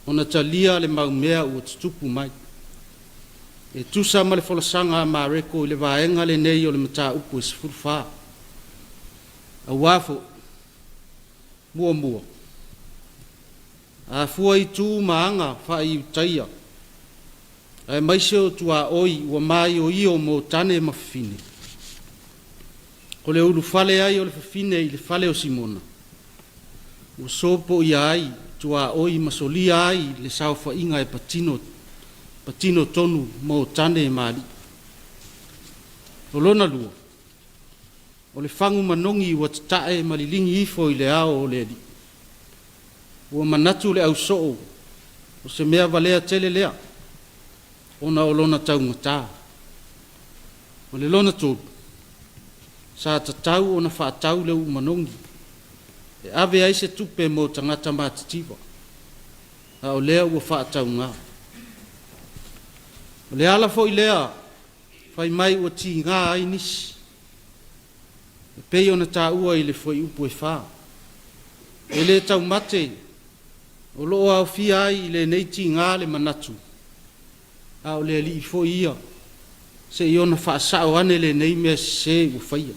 ona talia le mau mea ua tutupu mai. E tusa ma le folasaga a Mareko i le vaega lenei o le mataupu e 14. Auā foi, muamua, a fua i tu ma aga faa-Iutaia, aemaise o tuaoi ua maioio mo tane ma fafine, o le ulufale ai o le fafine i le fale o Simona, ua sopoia ai tuaoi ma solia ai le saofaiga e patino, patino tonu mo tane ma alii. O lona lua, o le fagu manogi ua tatae ma liligi ifo i le ao o le alii. Ua manatu le ausoo o se mea valea tele lea, ona o lona taugata. O le lona tolu, sa tatau ona faatau le uu manogi e ave ai se tupe mo tagata matitiva, a o lea ua faatauga. O le ala foi lea fai mai ua tiga ai nisi, e pei ona taua i le fuaiupu e 4. E le taumate o lo o aofia ai i lenei tiga le manatu, a o le Alii foi ia, se i ona faasao ane lenei mea sese ua faia.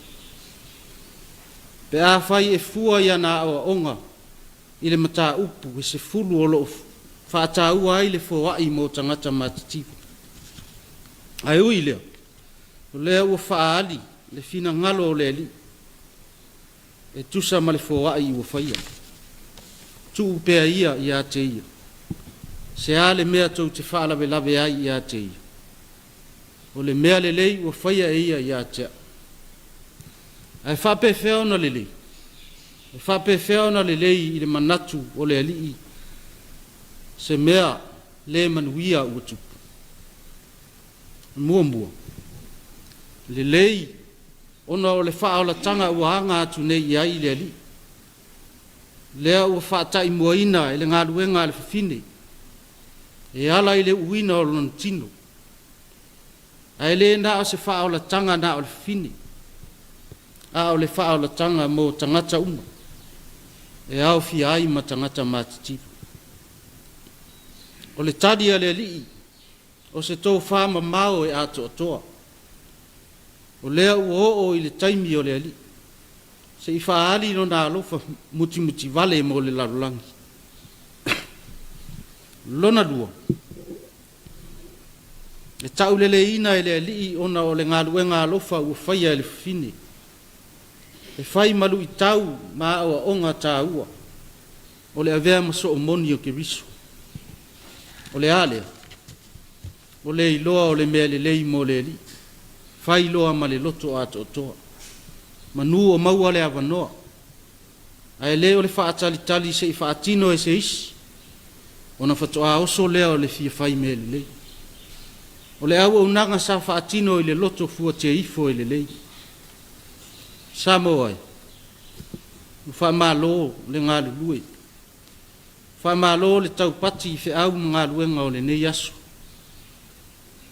Pe afai e fua i ana aoaoga i le mataupu e 10 o lo o faataua ai le foai mo tagata matitiva. Ae ui i lea, o lea ua faaali le finagalo o le Alii e tusa ma le foai ua faia. Tuu pea ia ia te ia. Se a le mea tou te faalavelave ai ia te ia? O le mea lelei ua faia e ia ia te au. Ae faapefea ona lelei? E faapefea ona lelei i le manatu o le Alii se mea le manuia ua tupu? Muamua, lelei ona o le faaolataga ua aga atu nei i ai le Alii, lea ua faataimuaina e le galuega a le fafine e ala i le uuina o lona tino. Ae le na o se faaolataga na o le fafine, a o le faaolataga mo tagata uma, e aofia ai ma tagata matitiva. O le tali a le Alii, o se tofa mamao e atoatoa. O lea ua oo i le taimi o le Alii, se i faaali lona alofa mutimutivale mo le lalolagi. Lona lua, e tauleleiina e le Alii ona o le galuega alofa ua faia e le fafine, e fai ma luitau ma aoaoga taua o le avea ma soo moni o Keriso. O le a lea? O le iloa o le mea lelei mo le Alii, fai loa ma le loto atoatoa, manu o maua le avanoa, ae le o le faatalitali se i faatino e se isi, ona faatoa oso lea o le fia fai mea lelei. O le auaunaga sa faatino i le loto fuatia ifo e lelei. Samoa e, ua faamalo le galulue, faamalo le taupati i feau ma galuega o lenei aso.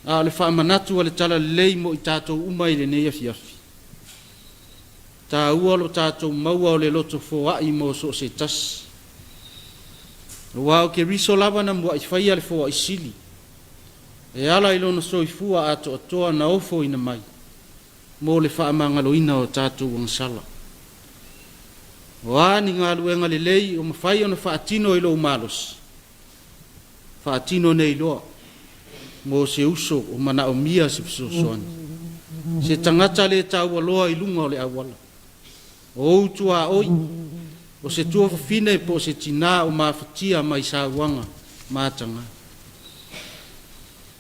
A o le faamanatu a le Talalelei mo i tatou uma i lenei afiafi, taua lo tatou maua o le loto foai mo so o se tasi. Aua o Keriso lava na muai faia le foai sili, e ala i lona soifua atoatoa na ofoina mai mo le faamagaloina o tatou agasala. O a ni galuega lelei o mafai ona faatino i lou malosi, faatino nei loa mo se uso o manaomia se fesoasoani, se tagata le taualoa i luga o le auala, o ou tuaoi, o se tuafafine po o se tinā o mafatia mai sauaga mataga.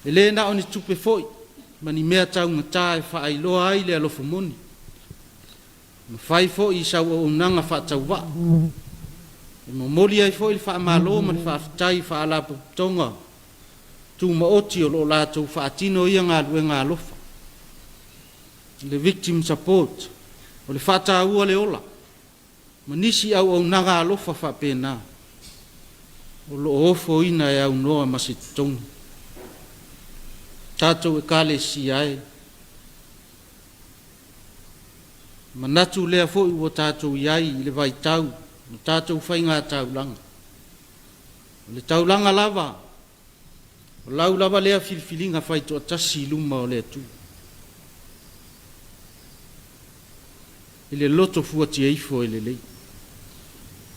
E le na o ni tupe foi ma ni mea taugata e faailoa ai le alofa moni, mafai foi i sau auaunaga faatauvaa, e momoli ai foi le faamalo ma le faafetai i faalapotopotoga tumaoti o lo o latou faatino ia galuega alofa. Le Victim Support, o le faataua le ola, ma nisi auaunaga alofa faapena, o lo o ofoina e aunoa ma se totogi. Tatou Ekalesia e, manatu lea foi ua tatou i ai i le vaitau o tatou faiga taulaga. O le taulaga lava, o lau lava lea filifiliga faitoatasi i luma o le Atua. I le loto fuatia ifo e lelei.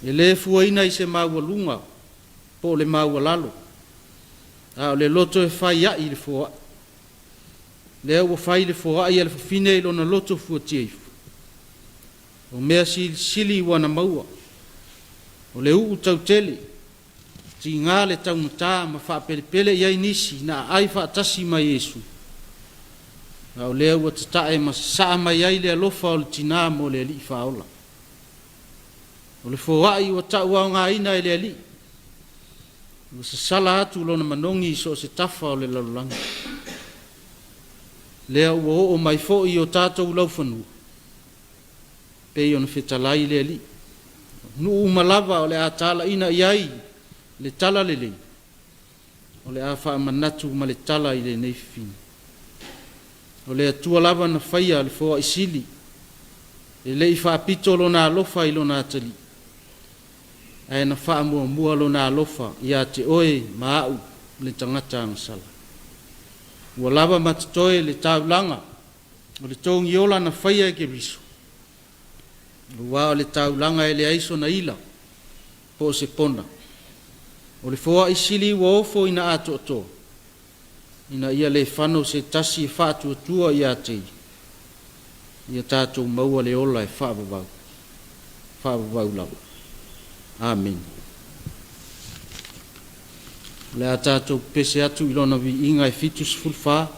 E le fuaina i se maualuga po o le maualalo, a o le loto e fai ai i le foai. Lea ua fai le foai a le fafine i lona loto fuatia ifo. O mea silisili ua na maua, o le uu tautele, tiga le taugata ma faapelepele i ai nisi na aai faatasi ma Iesu, a o lea ua tatae ma sasaa mai ai le alofa o le tinā mo le Alii Faaola. O le foai ua tauaogaina e le Alii, ua sasala atu lona manogi i so o se tafa o le lalolagi. Lea ua oo mai foi i o tatou laufanua, pei ona fetalai le Alii. Nuu uma lava o le a talaina i ai le talalelei, o le a faamanatu ma le tala i lenei fafine. O le Atua lava na faia le foai sili, e le i faapito lona alofa i lona atalii, ae na faamuamua lona alofa ia te oe ma au le tagata agasala. Ua lava ma totoe le taulaga o le togiola na faia e Keriso, aua o le taulaga e leai sona ila po o se pona. O le foai sili ua ofo ina atoatoa, ina ia le fano se tasi e faatuatua ia te ia, ia tatou maua le ola e faavavau, faavavau lava. Amene. O le a tatou pese atu i lona viiga e 74,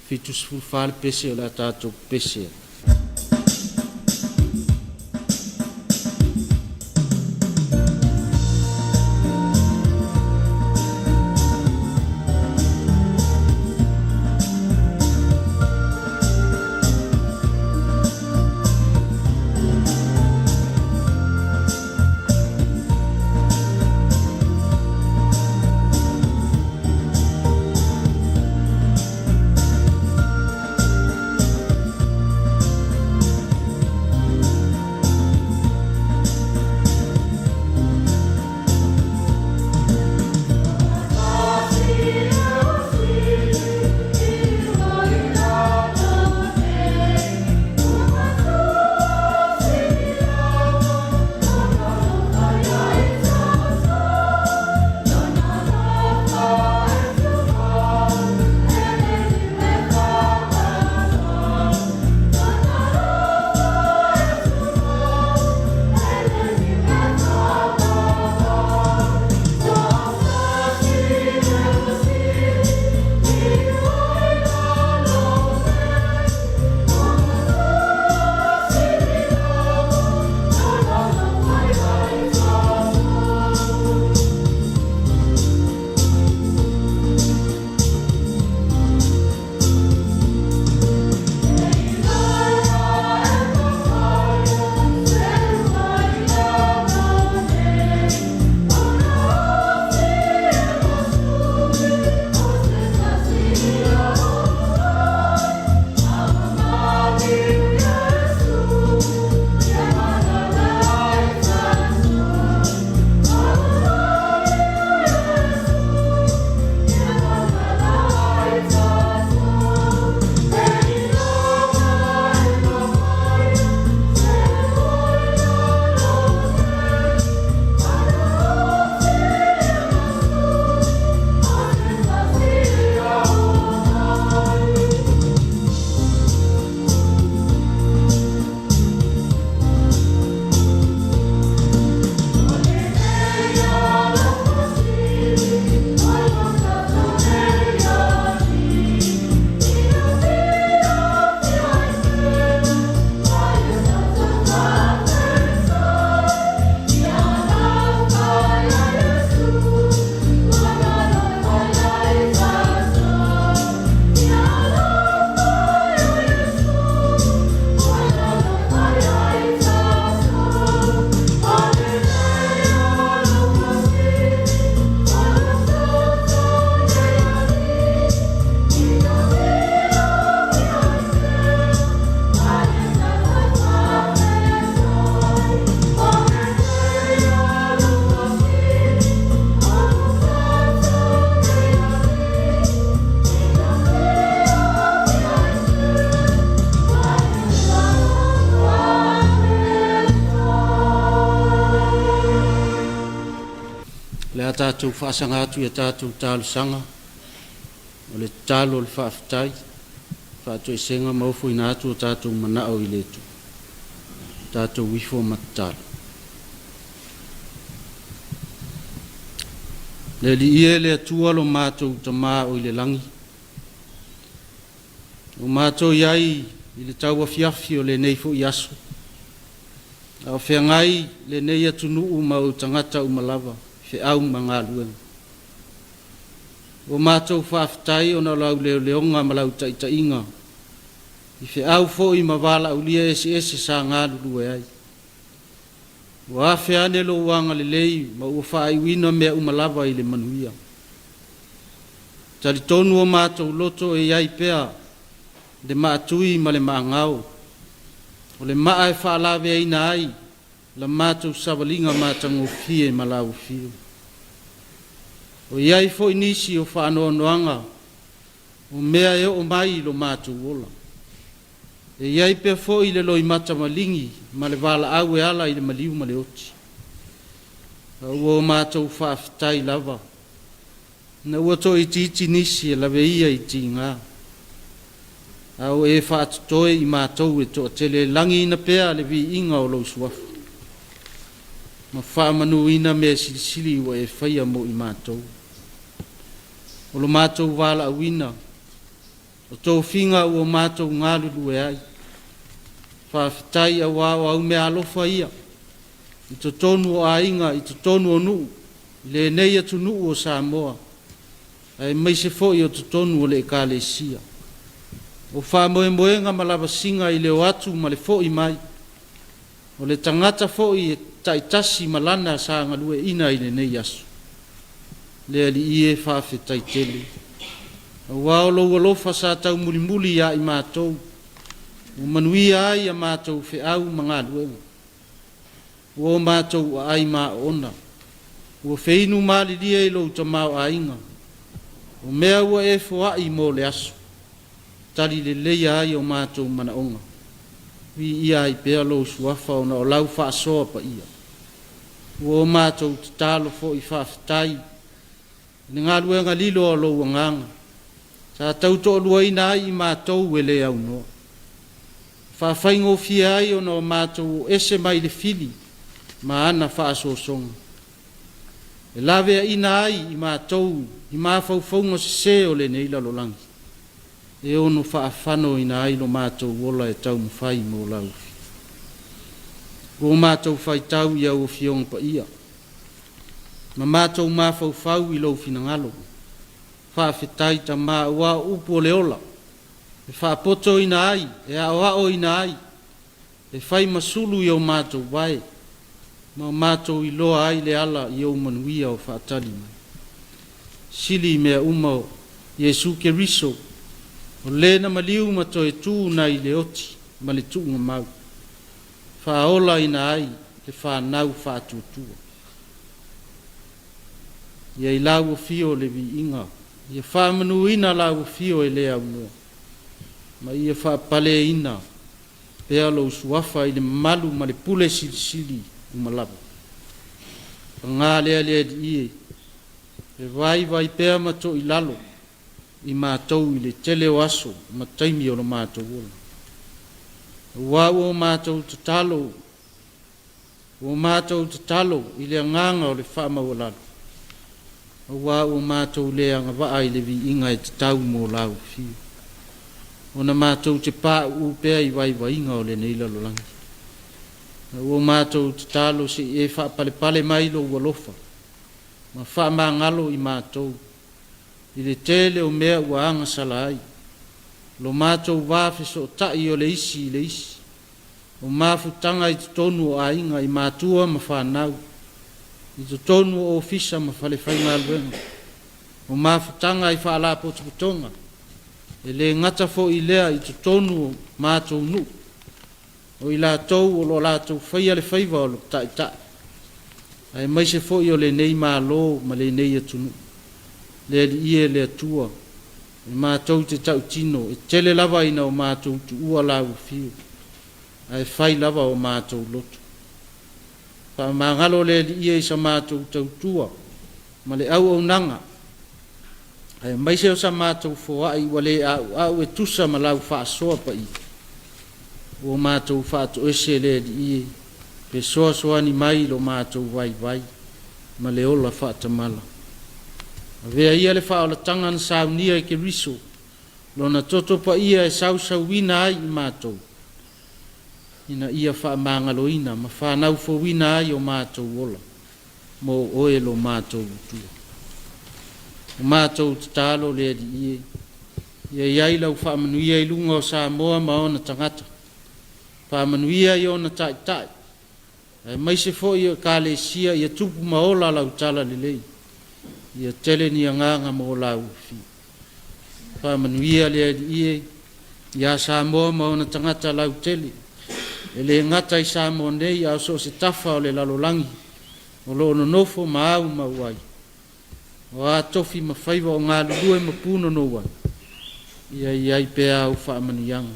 74 le pese o le a tatou pese ai. O le a tatou faasaga atu i a tatou talosaga, o le tatalo, o le faafetai, faatoesega ma ofoina atu o tatou manao i le Atua. Tatou ifo ma tatalo. Le Alii e, le Atua lo matou Tamā o i le lagi, ua matou i ai i le tauafiafi o lenei foi aso, a o feagai lenei atunuu ma ou tagata uma lava, feau ma galuega. Ua matou faafetai ona o lau leoleoga ma lau taitaiga, i feau foi ma valaaulia eseese sa galulue ai. Ua afe ane lou agalelei ma ua faaiuina mea uma lava i le manuia. Talitonu o matou loto e i ai pea le maatui ma le maagao, o le maa e faalaveaina ai la matou savaliga matagofie ma lau afio. O i ai foi nisi o faanoanoaga o mea e oo mai i lo matou ola. E i ai pea foi le loimata maligi ma le valaau e ala i le maliu ma le oti. A ua o matou faafetai lava. Ina ua toaitiiti nisi e laveia i tiga, a ua e faatotoe i matou e toatele e lagiina pea le viiga o lou suafa, ma faamanuina mea silisili ua e faia mo i matou. O lo matou valaauina, o tofiga ua matou galulue ai, faafetai auā o au meaalofa ia, i totonu o aiga, i totonu o nuu, i lenei atunuu o Samoa, aemaise foi o totonu o le Ekalesia. O faamoemoega ma lavasiga i le o atu ma le fo'i mai, o le tagata foi e taitasi ma lana sa galue'ina i lenei aso. Le Alii e, faafetai tele, auā o lou alofa sa taumulimuli iā i matou, ua manuia ai a matou feau ma galuega. Ua o matou aai maoona, ua feinu malilie i lou tamaoaiga, o mea ua e foai mo le aso, tali leleia ai o matou manaoga. Viia ai pea lou suafa ona o lau faasoa paia. Ua o matou tatalo foi faafetai i le galuega lilo a lou Agaga, sa tautoaluaina ai i matou e le aunoa. Faafaigofie ai ona o matou o ese mai le fili ma ana faasoasoga. E laveaina ai i matou i mafaufauga sesē o lenei lalolagi, e ono faafanoina ai lo matou ola e taumafai mo lau Afioga. Ua matou faitau i au Afioga paia, ma matou mafaufau i lou finagalo. Faafetai Tama, aua o upu o le ola, e faapotoina ai, e aoaoina ai, e fai ma sulu i o matou vae, ma o matou iloa ai le ala i ou manuia o faatali mai. Sili i mea uma o Iesu Keriso, o le na maliu ma toe tu nai le oti ma le tuugamau, faaolaina ai le fanau faatuatua. Ia i lau afio le viiga, ia faamanuina lau afio e le aunoa, ma ia faapaleina pea lou suafa i le mamalu ma le pule silisili uma lava. Paga lea le Alii e, e vaivai pea ma toilalo i matou i le tele o aso ma taimi o lo matou ola. Aua ua o matou tatalo, ua matou tatalo i le agaga o le faamaualalo, aua ua matou le agavaa i le viiga e tatau mo lau afio, ona matou te pauu pea i vaivaiga o lenei lalolagi. Na ua matou tatalo se i e faapalepale mai lou alofa ma faamagalo i matou i le tele o mea ua agasala ai, lo matou va fesootai o le isi i le isi, o mafutaga i totonu o aiga, i matua ma fanau, i totonu o ofisa ma falefaigaluega, o mafutaga i faalapotopotoga, e le gata foi i lea i totonu o matou nuu, o i latou o lo o latou faia le faiva o taitai, aemaise foi o lenei Malo ma lenei atunuu. Le Alii e, le Atua, e matou te tautino, e tele lava ina o matou tuua lau afio, ae fai lava o matou loto. Faamagalo le Alii e i sa matou tautua ma le auaunaga, aemaise o sa matou foai ua le auau e tusa ma lau faasoa paia. Ua matou faatoese le Alii e, fesoasoani mai i lo matou vaivai ma le ola faatamala. Avea ia le faaolataga na saunia i Keriso, lona toto paia e sausauina ai i matou, ina ia faamagaloina ma fanaufouina ai o matou ola, mo oe lo matou Atua. O matou tatalo le Alii e, ia i ai lau faamanuia i luga o Samoa ma ona tagata, faamanuia i ona taitai, aemaise foi o Ekalesia, ia tupu ma ola lau talalelei, ia tele ni agaga mo lau afio. Faamanuia le Alii e iā Samoa ma ona tagata lautele, e le gata i Samoa nei, a o so o se tafa o le lalolagi o lo o nonofo ma aumau ai. O a tofi ma faiva o galulue ma punonou ai, ia i ai pea au faamanuiaga.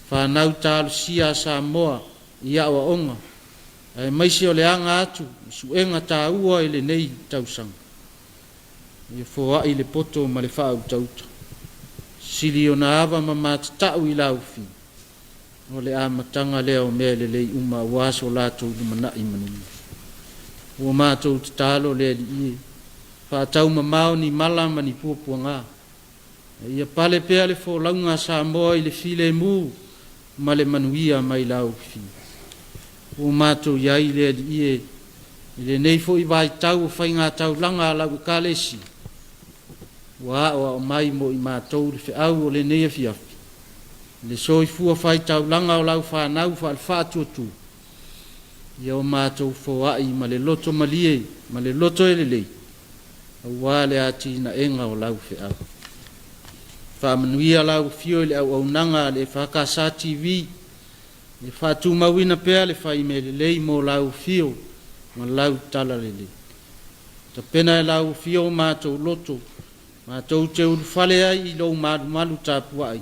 Fanau talosia a Samoa i aoaoga, aemaise o le aga atu i suega taua i lenei tausaga. Ia foai le poto ma le faautauta. Sili ona ava ma matatau i laufi. O le amataga lea o mea lelei uma aua so latou lumanai manuia. Ua matou tatalo le Alii e, faataumamao ni mala ma ni puapuaga. A ia pale pea le folauga a Samoa i le filemu ma le manuia mai laufi. Ua matou i ai le Alii e, i lenei foi vaitau o faigataulaga a lau Ekalesia, ua aoao mai mo i matou le feau o lenei afiafi, le soifua faitaulaga o lau fanau faale-faatuatua, ia o matou foai ma le loto malie ma le loto e lelei, aua le atinaega o lau feau. Faamanuia lau afio i le auaunaga a le EFKS TV, Ia faatumauina pea le fai mea lelei mo lau afio ma lau talalelei. Tapena e lau afio o matou loto, matou te ulufale ai i lou malumalu tapuai,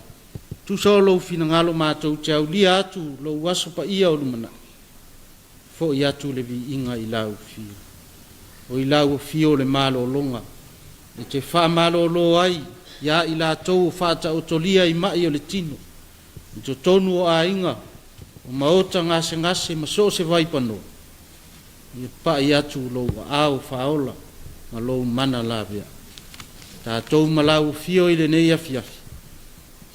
tusa o lou finagalo matou te aulia atu lou aso paia o lumanai. Foi atu le viiga i lau afio. O i lau afio le malologa e te faamalolo ai ia i latou o faataotolia i mai o le tino, i totonu o aiga, o maota gasegase ma so o se vaipanoa, ia pai atu lou aao faaola ma lou mana laveai. Tatou ma lau afio i lenei afiafi,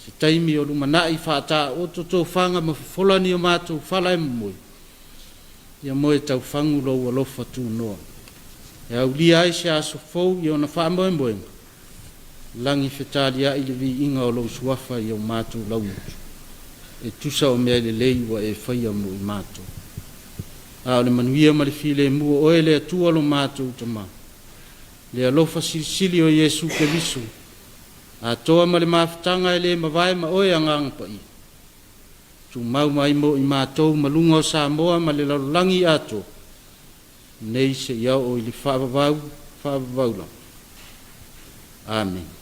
se taimi o lumanai faataoto tofaga ma fofola ni o matou fala e momoe, ia moe taufagu lou alofa tunoa e aulia ai se aso fou i ona faamoemoega, lagi fetaliai le viiga o lou suafa i o matou laugutu, e tusa o mea lelei ua e faia mo i matou. A o le manuia ma le filemu o oe le Atua lo matou Tama, le alofa silisili o Iesu Keriso, atoa ma le mafutaga e le mavae ma oe Agaga Paia, tumau mai mo i matou ma luga o Samoa ma le lalolagi atoa, nei seia oo i le faavavau faavavau lava. Amene.